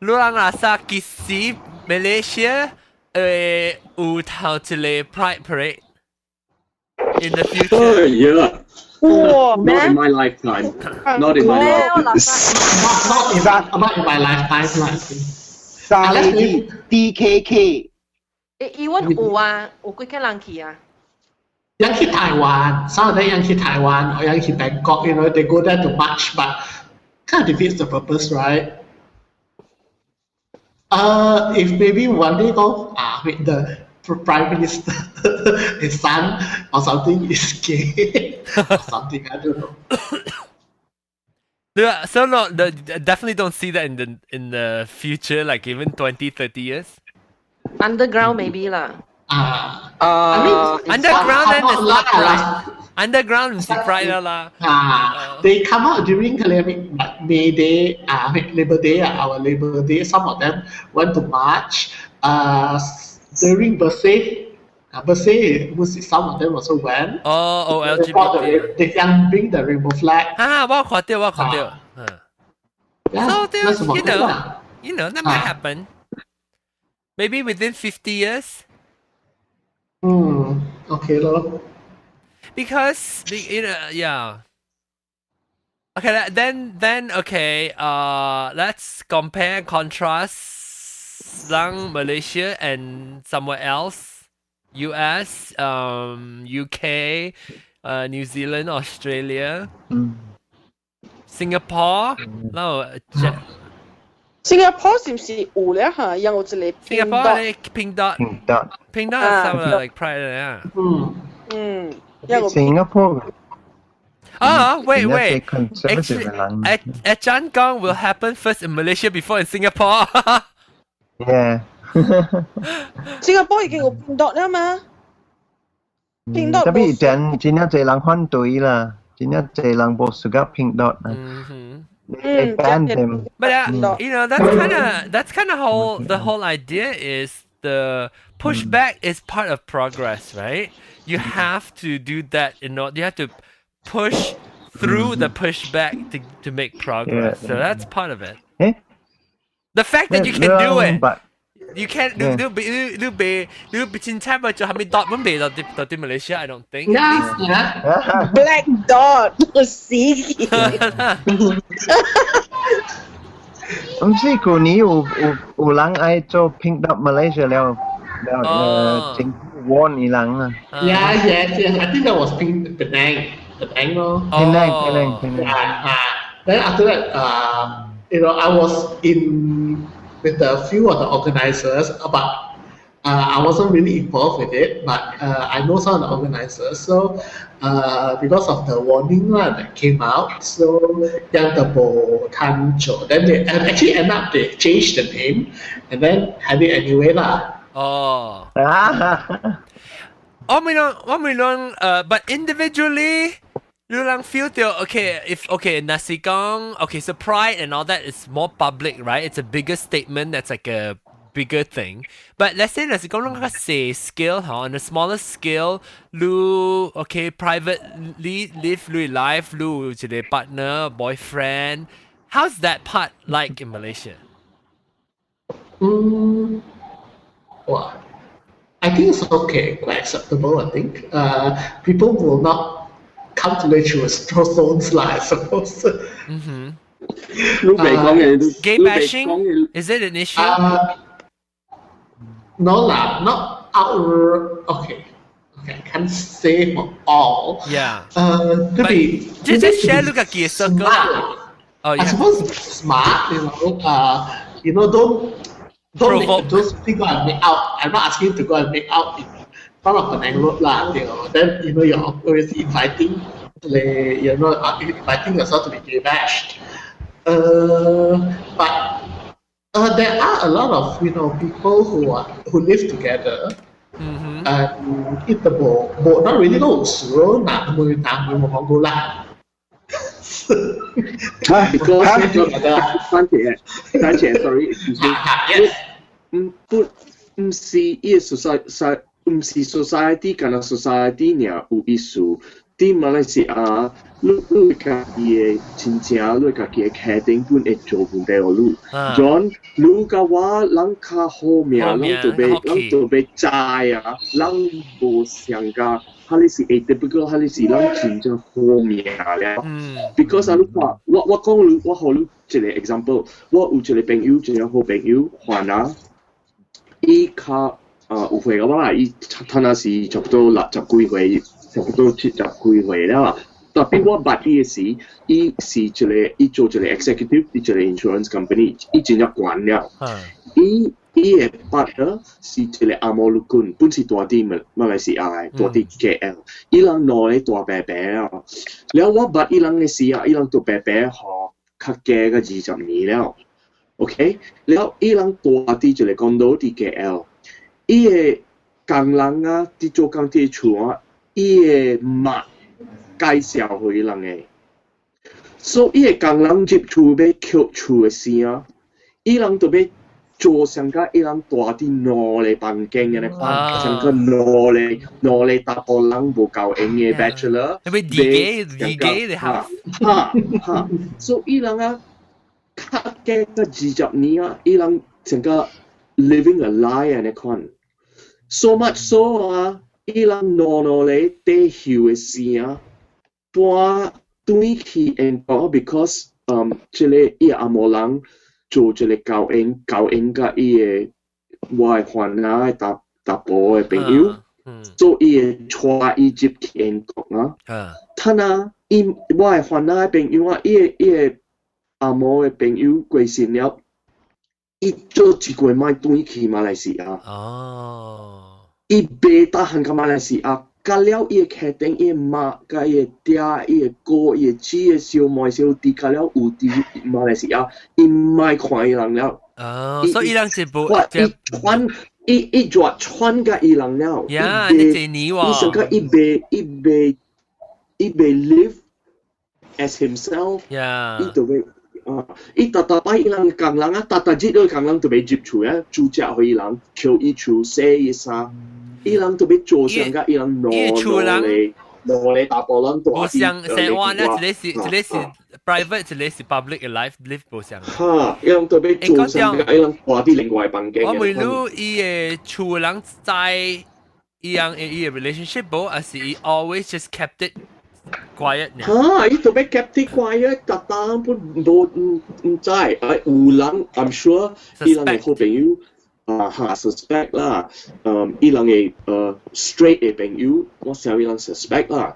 你人若說幾時 Malaysia 會有頭一个 Pride Parade in the future? Oh, yeah. 哇 Not in my lifetime. Not in my lifetime. Not in my lifetime 啦。三個字 DKK。誒，伊阮有啊，有幾個人去啊？人去台灣，some of them 人去台灣or 人去 Bangkok, they go there to march, but kind of defeats the purpose, right? If maybe one day go, ah, with the prime minister, his son or something is gay or something, I don't know. Yeah, so no, definitely don't see that in the future, like even 20, 30 years. Underground maybe 啦。啊 I mean, Underground then is not 啦 pride. Underground 毋是 pride 啦。啊，they come out during I mean, like May Day, I mean, Labor Day, our Labor Day. Some of them went to march. During Bersih, Bersih, some of them also went. Oh, They brought LGBT. They can bring the rainbow flag. 啊，我看著，我看著。嗯。 Yeah, So that's there's, about it lah. That might happen. Maybe within 50 years. Okay 囉. Because yeah. Okay, then okay. Let's compare and contrast 咱 Malaysia and somewhere else, U.S., U.K., New Zealand, Australia, Singapore. No, 新加坡是毋是有咧嚇？有一個 Singapore 咧 pink dot Pink dot. Pink dot 什麼 like pride 啊？嗯嗯，有個 Singapore Ah, wait, 真 wait. 正 conservative Actually, 的人 at 湛江 will happen first in Malaysia before in Singapore. Yeah. 新加坡已經有 pink dot 啦嘛，pink dot 特別真真正濟人反對啦，真正濟人無 suka pink dot 啦。They ban them. But that's kind of whole the whole idea is the pushback is part of progress, right? You have to do that in order you have to push through the pushback to make progress. So that's part of it. Eh? The fact that you can do it. But You can't 你你你你你你凊彩咪做啥物 dot 阮袂到到佇 Malaysia, I don't think. Yeah. Black dot 死。毋是舊年有有有人愛做 pink dot Malaysia 了了呃政府 warn 伊人啊。 Yeah, yes. I think that was Pink Penang. Penang, no? Penang, Penang, Penang. Yeah. Then after that, I was in with a few of the organizers, but I wasn't really involved with it, but I know some of the organizers. So because of the warning 啦, that came out, so 樣就無通做. Then they and actually end up they changed the name and then had it anyway 啦. 哦。我咪論我咪論誒，but individually 你人 feel 到 okay if okay 若是講 okay, so pride and all that is more public, right? It's a bigger statement that's like a bigger thing. But let's say 若是講攏較細 scale 嗬，on a smaller scale，你 okay privately live 你 life，你有一個 partner boyfriend。How's that part like in Malaysia? Well, I think it's okay, quite acceptable. I think people will not come to let you throw stones lah, I suppose. Gay bashing, is it an issue? No lah, not out. Okay, I can't say for all. To be just share 你家己的 circle 啦。Oh, I suppose smart, don't make, don't go and make out. I'm not asking you to go and make out in front of Penang Road lah. Then you're always inviting, inviting yourself to be gay bashed. But there are a lot of people who live together. And 伊都無無 not really 都有事咯，男會男會冇講過啦。 Because 番茄，番茄，sorry，唔不毋是伊個 society，毋是 society，干焦 society 爾有意思。佇馬來西亞，你你家己的親情，你家己的家庭本會做問題予你。John，你佮我人較好命，人就欲人就欲知啊，人無上甲，哈你是 atypical，哈你是人真正好命了。Because 啊，你看，我我講你，我予你一個 example，我有一個朋友，一個好朋友，還啊，伊較啊有歲個我啦，伊他若是差不多六十幾歲。差不多七十幾歲了。Tapi 我捌伊的時，伊是一個，伊做一個 executive，伊一個 insurance company，伊真正懸了。伊伊的 partner 是一個紅毛陸軍，本是住佇馬馬來西亞的，住佇 KL。伊人兩个大伯伯了。了我捌伊人的時啊，伊人做伯伯予較加個20年了。OK，了伊人住佇一個 condo 佇 KL，伊的工人啊，佇做工佇厝啊。伊的媽介紹予伊人的，所以伊的工人入厝欲抾厝的時啊，伊人就欲做上甲伊人住佇兩个房間按呢款，像個兩个兩个查埔人無夠閒的 bachelor，欲離家離家的哈哈，所以伊人啊，較加個20年啊，伊人成個 living a lie 按呢款，so much so 啊。伊人兩兩个退休的時啊，搬轉去英國，because 這个伊紅毛人做這個交應交應佮伊的我的番仔的查查埔的朋友，做伊會帶伊入去英國啊。他若伊我的番仔的朋友啊，伊的伊的紅毛的朋友過身了，伊做一個月轉去馬來西亞。哦。伊袂得閒到馬來西亞，甲了伊的家庭、伊的媽、佮伊的爹、伊的哥、伊的姊、伊的小妹、小弟，甲了有佇馬來西亞，伊毋愛看伊人了。哦，所以伊人是無，伊傳伊伊就傳佮伊人了。呀，你這年喎。伊上個伊袂伊袂伊袂 live as himself。伊就欲啊！伊逐逐擺伊人工人啊，逐逐日都工人就欲入厝啊，煮食予伊人，抾伊厝，洗伊衫。伊人就欲做上個伊人兩兩個兩個查埔人無相生活呢，一个是一个是 private，一个是 public 嘅 life live 無相。哈，伊人就欲做上個伊人住佇另外房間。我問你，伊的厝人知伊人伊的 relationship 無，還是伊 always just kept it quiet 呢？哈，伊就欲 kept it quiet，逐當本無毋毋知，啊有人 I'm sure 伊人的好朋友。啊哈，suspect 啦，嗯，伊人的straight 的朋友，我想伊人 suspect 啦。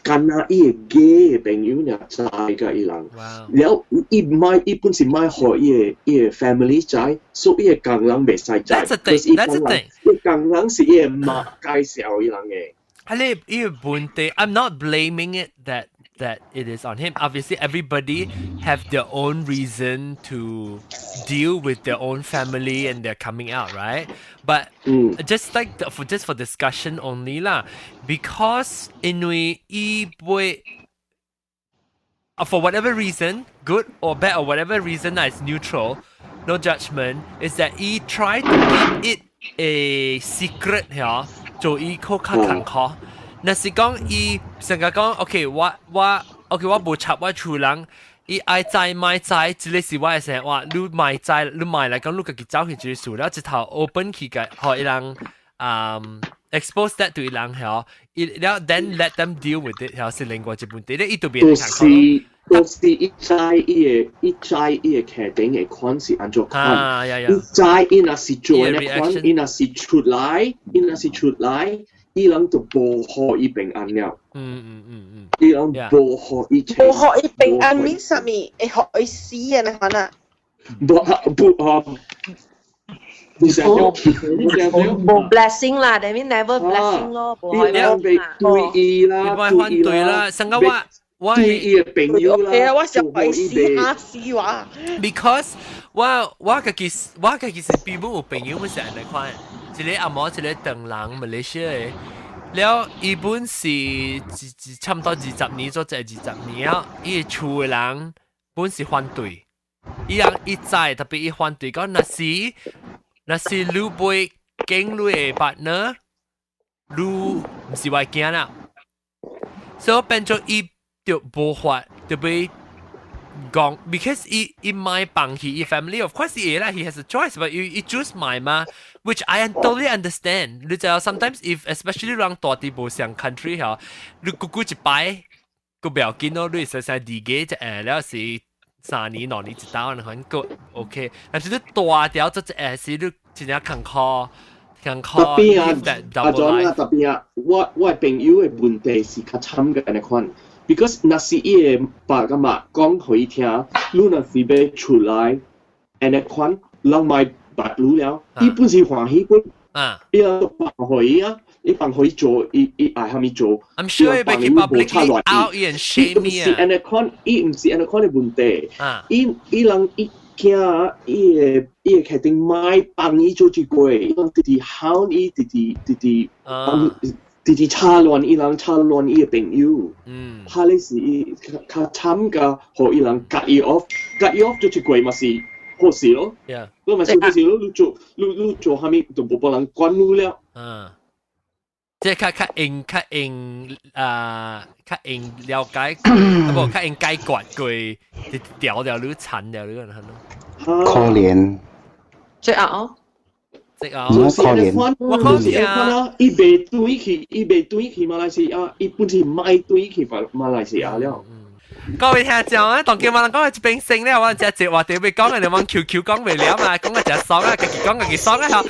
干焦伊的 gay 的朋友爾知佮伊人，了伊莫伊本是莫予伊的伊的 family 知，所以伊的工人袂使知。 That's a thing. That's a thing. 伊工人是伊的媽介紹伊人的。係你伊個問題，I'm not blaming it that it is on him. Obviously, everybody have their own reason to deal with their own family and their coming out, right? But just like the, for just for discussion only lah, because 因為伊會 for whatever reason, good or bad or whatever reason is neutral. No judgment is that he try to keep it a secret 嚇，做伊較較艱苦。若是講伊成日講，OK，我我 OK，我無插我厝人，伊愛知莫知，這個是我的生活。你莫知，你莫來講，你家己走去這個事了，一頭 open 起個，予伊人expose that to 伊人嚇，伊了 then let them deal with it 嚇，是另外一問題。你伊就變都是都是伊知伊的伊知伊的決定的款是按怎款，伊知伊若是做呢款，伊若是出來，伊若是出來，伊人就無予伊平安了。伊人無予伊無予伊平安，免啥物會予伊死啊！你看啊！無不啊！你想無 blessing 啦，that mean never blessing 咯，無可以啦。對伊啦，對伊啦，上個我我對伊的朋友啦，係啊，我想予伊死下死話。 Because 我我家己我家己是比本有朋友，本是按呢款，一個阿毛，一個唐人馬來西亞的。了，伊本是差不多二十年做這二十年啊，伊厝的人本是反對，伊人伊知特別伊反對講，若是若是你袂見你的 partner，你毋是我囝啦，所以變做伊就無法就欲講，because 伊伊莫放棄伊 family，of course 伊啦，he has a choice，but 伊伊 choose 莫嘛，which I totally understand。你知道，sometimes if especially 人住佇無相 country 嗬，你久久一擺，個不要緊咯，你實實離個一下了是3年2年一道，你看個 OK，但是你大條這一下是你真正艱苦。艱苦。特別啊，阿莊啊，特別啊，我我朋友的問題是較慘嘅按呢款。because 若是伊的爸甲媽講予伊聽，你若是欲出來，按呢款人莫捌你了，伊本是歡喜本，伊就放予伊啊，伊放予伊做，伊伊愛啥物做。 I'm sure 伊欲去 publicly out and shame 伊毋是按呢款，伊毋是按呢款的問題。伊伊人伊驚伊會伊會決定莫幫伊做這個，伊人直直喊伊，直直直直幫。直直插亂伊人，插亂伊的朋友。怕你是伊較較慘甲，予伊人 cut 伊 off，cut 伊 off 做一過嘛是好事咯。 你嘛是好事咯，你做你你做啥物就無別人管你了。嗯，即係較較用較用啊，較用了解，啊無較用解決過，就掉掉你殘掉你個可憐。最後哦。啊，可憐。我可憐啊！伊袂轉去，伊袂轉去馬來西亞，伊本是莫轉去馬馬來西亞了。各位聽眾啊，當今我人講一邊聲咧，我只隻話題欲講嘅，你往 QQ 講袂了嘛，講個只爽啊，家己講家己爽啊，嗬。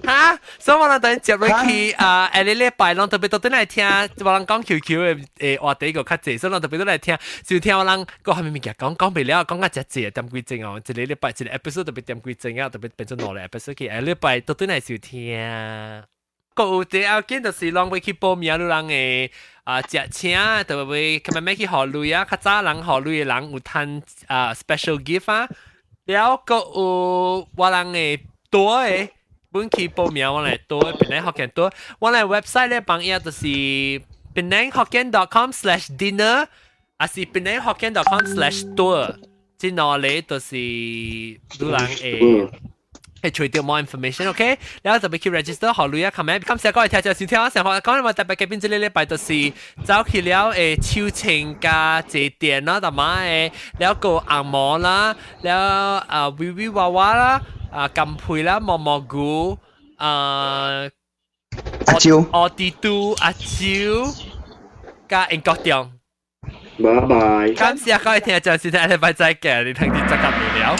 哈，所以我人等接落去啊，下個禮拜攏特別都轉來聽，我人講 QQ 的誒話題個較濟，所以攏特別都來聽，就聽我人講啥物物件，講講袂了，講較真濟點幾鐘哦，一個禮拜一個 episode 特別點幾鐘啊，特別變做兩個 episode 去，下禮拜都轉來收聽。閣有第要緊就是攏欲去報名，你人會啊食請，特別欲較慢慢去予鐳啊，較早人予鐳的人有趁啊 special gift 啊，了閣有我人會多的。本去報名我來多檳城福建多，我來 website 咧幫伊就是 penanghokkien.com/dinner，還是 penanghokkien.com/tour，這兩個就是你人會會取到 more information，OK？然後特別去 register 予鐳啊，琴日感謝各位聽眾收聽，上話講話特別嘅邊這個禮拜就是走去了誒手槍加坐墊啦，同埋誒了個紅毛啦，了啊微微娃娃啦。啊，金佩啦，毛毛菇，啊，阿蕉，奧迪都，阿蕉，加英國中。拜拜。感謝各位聽眾收聽，下禮拜再見，你聽啲真咁無聊。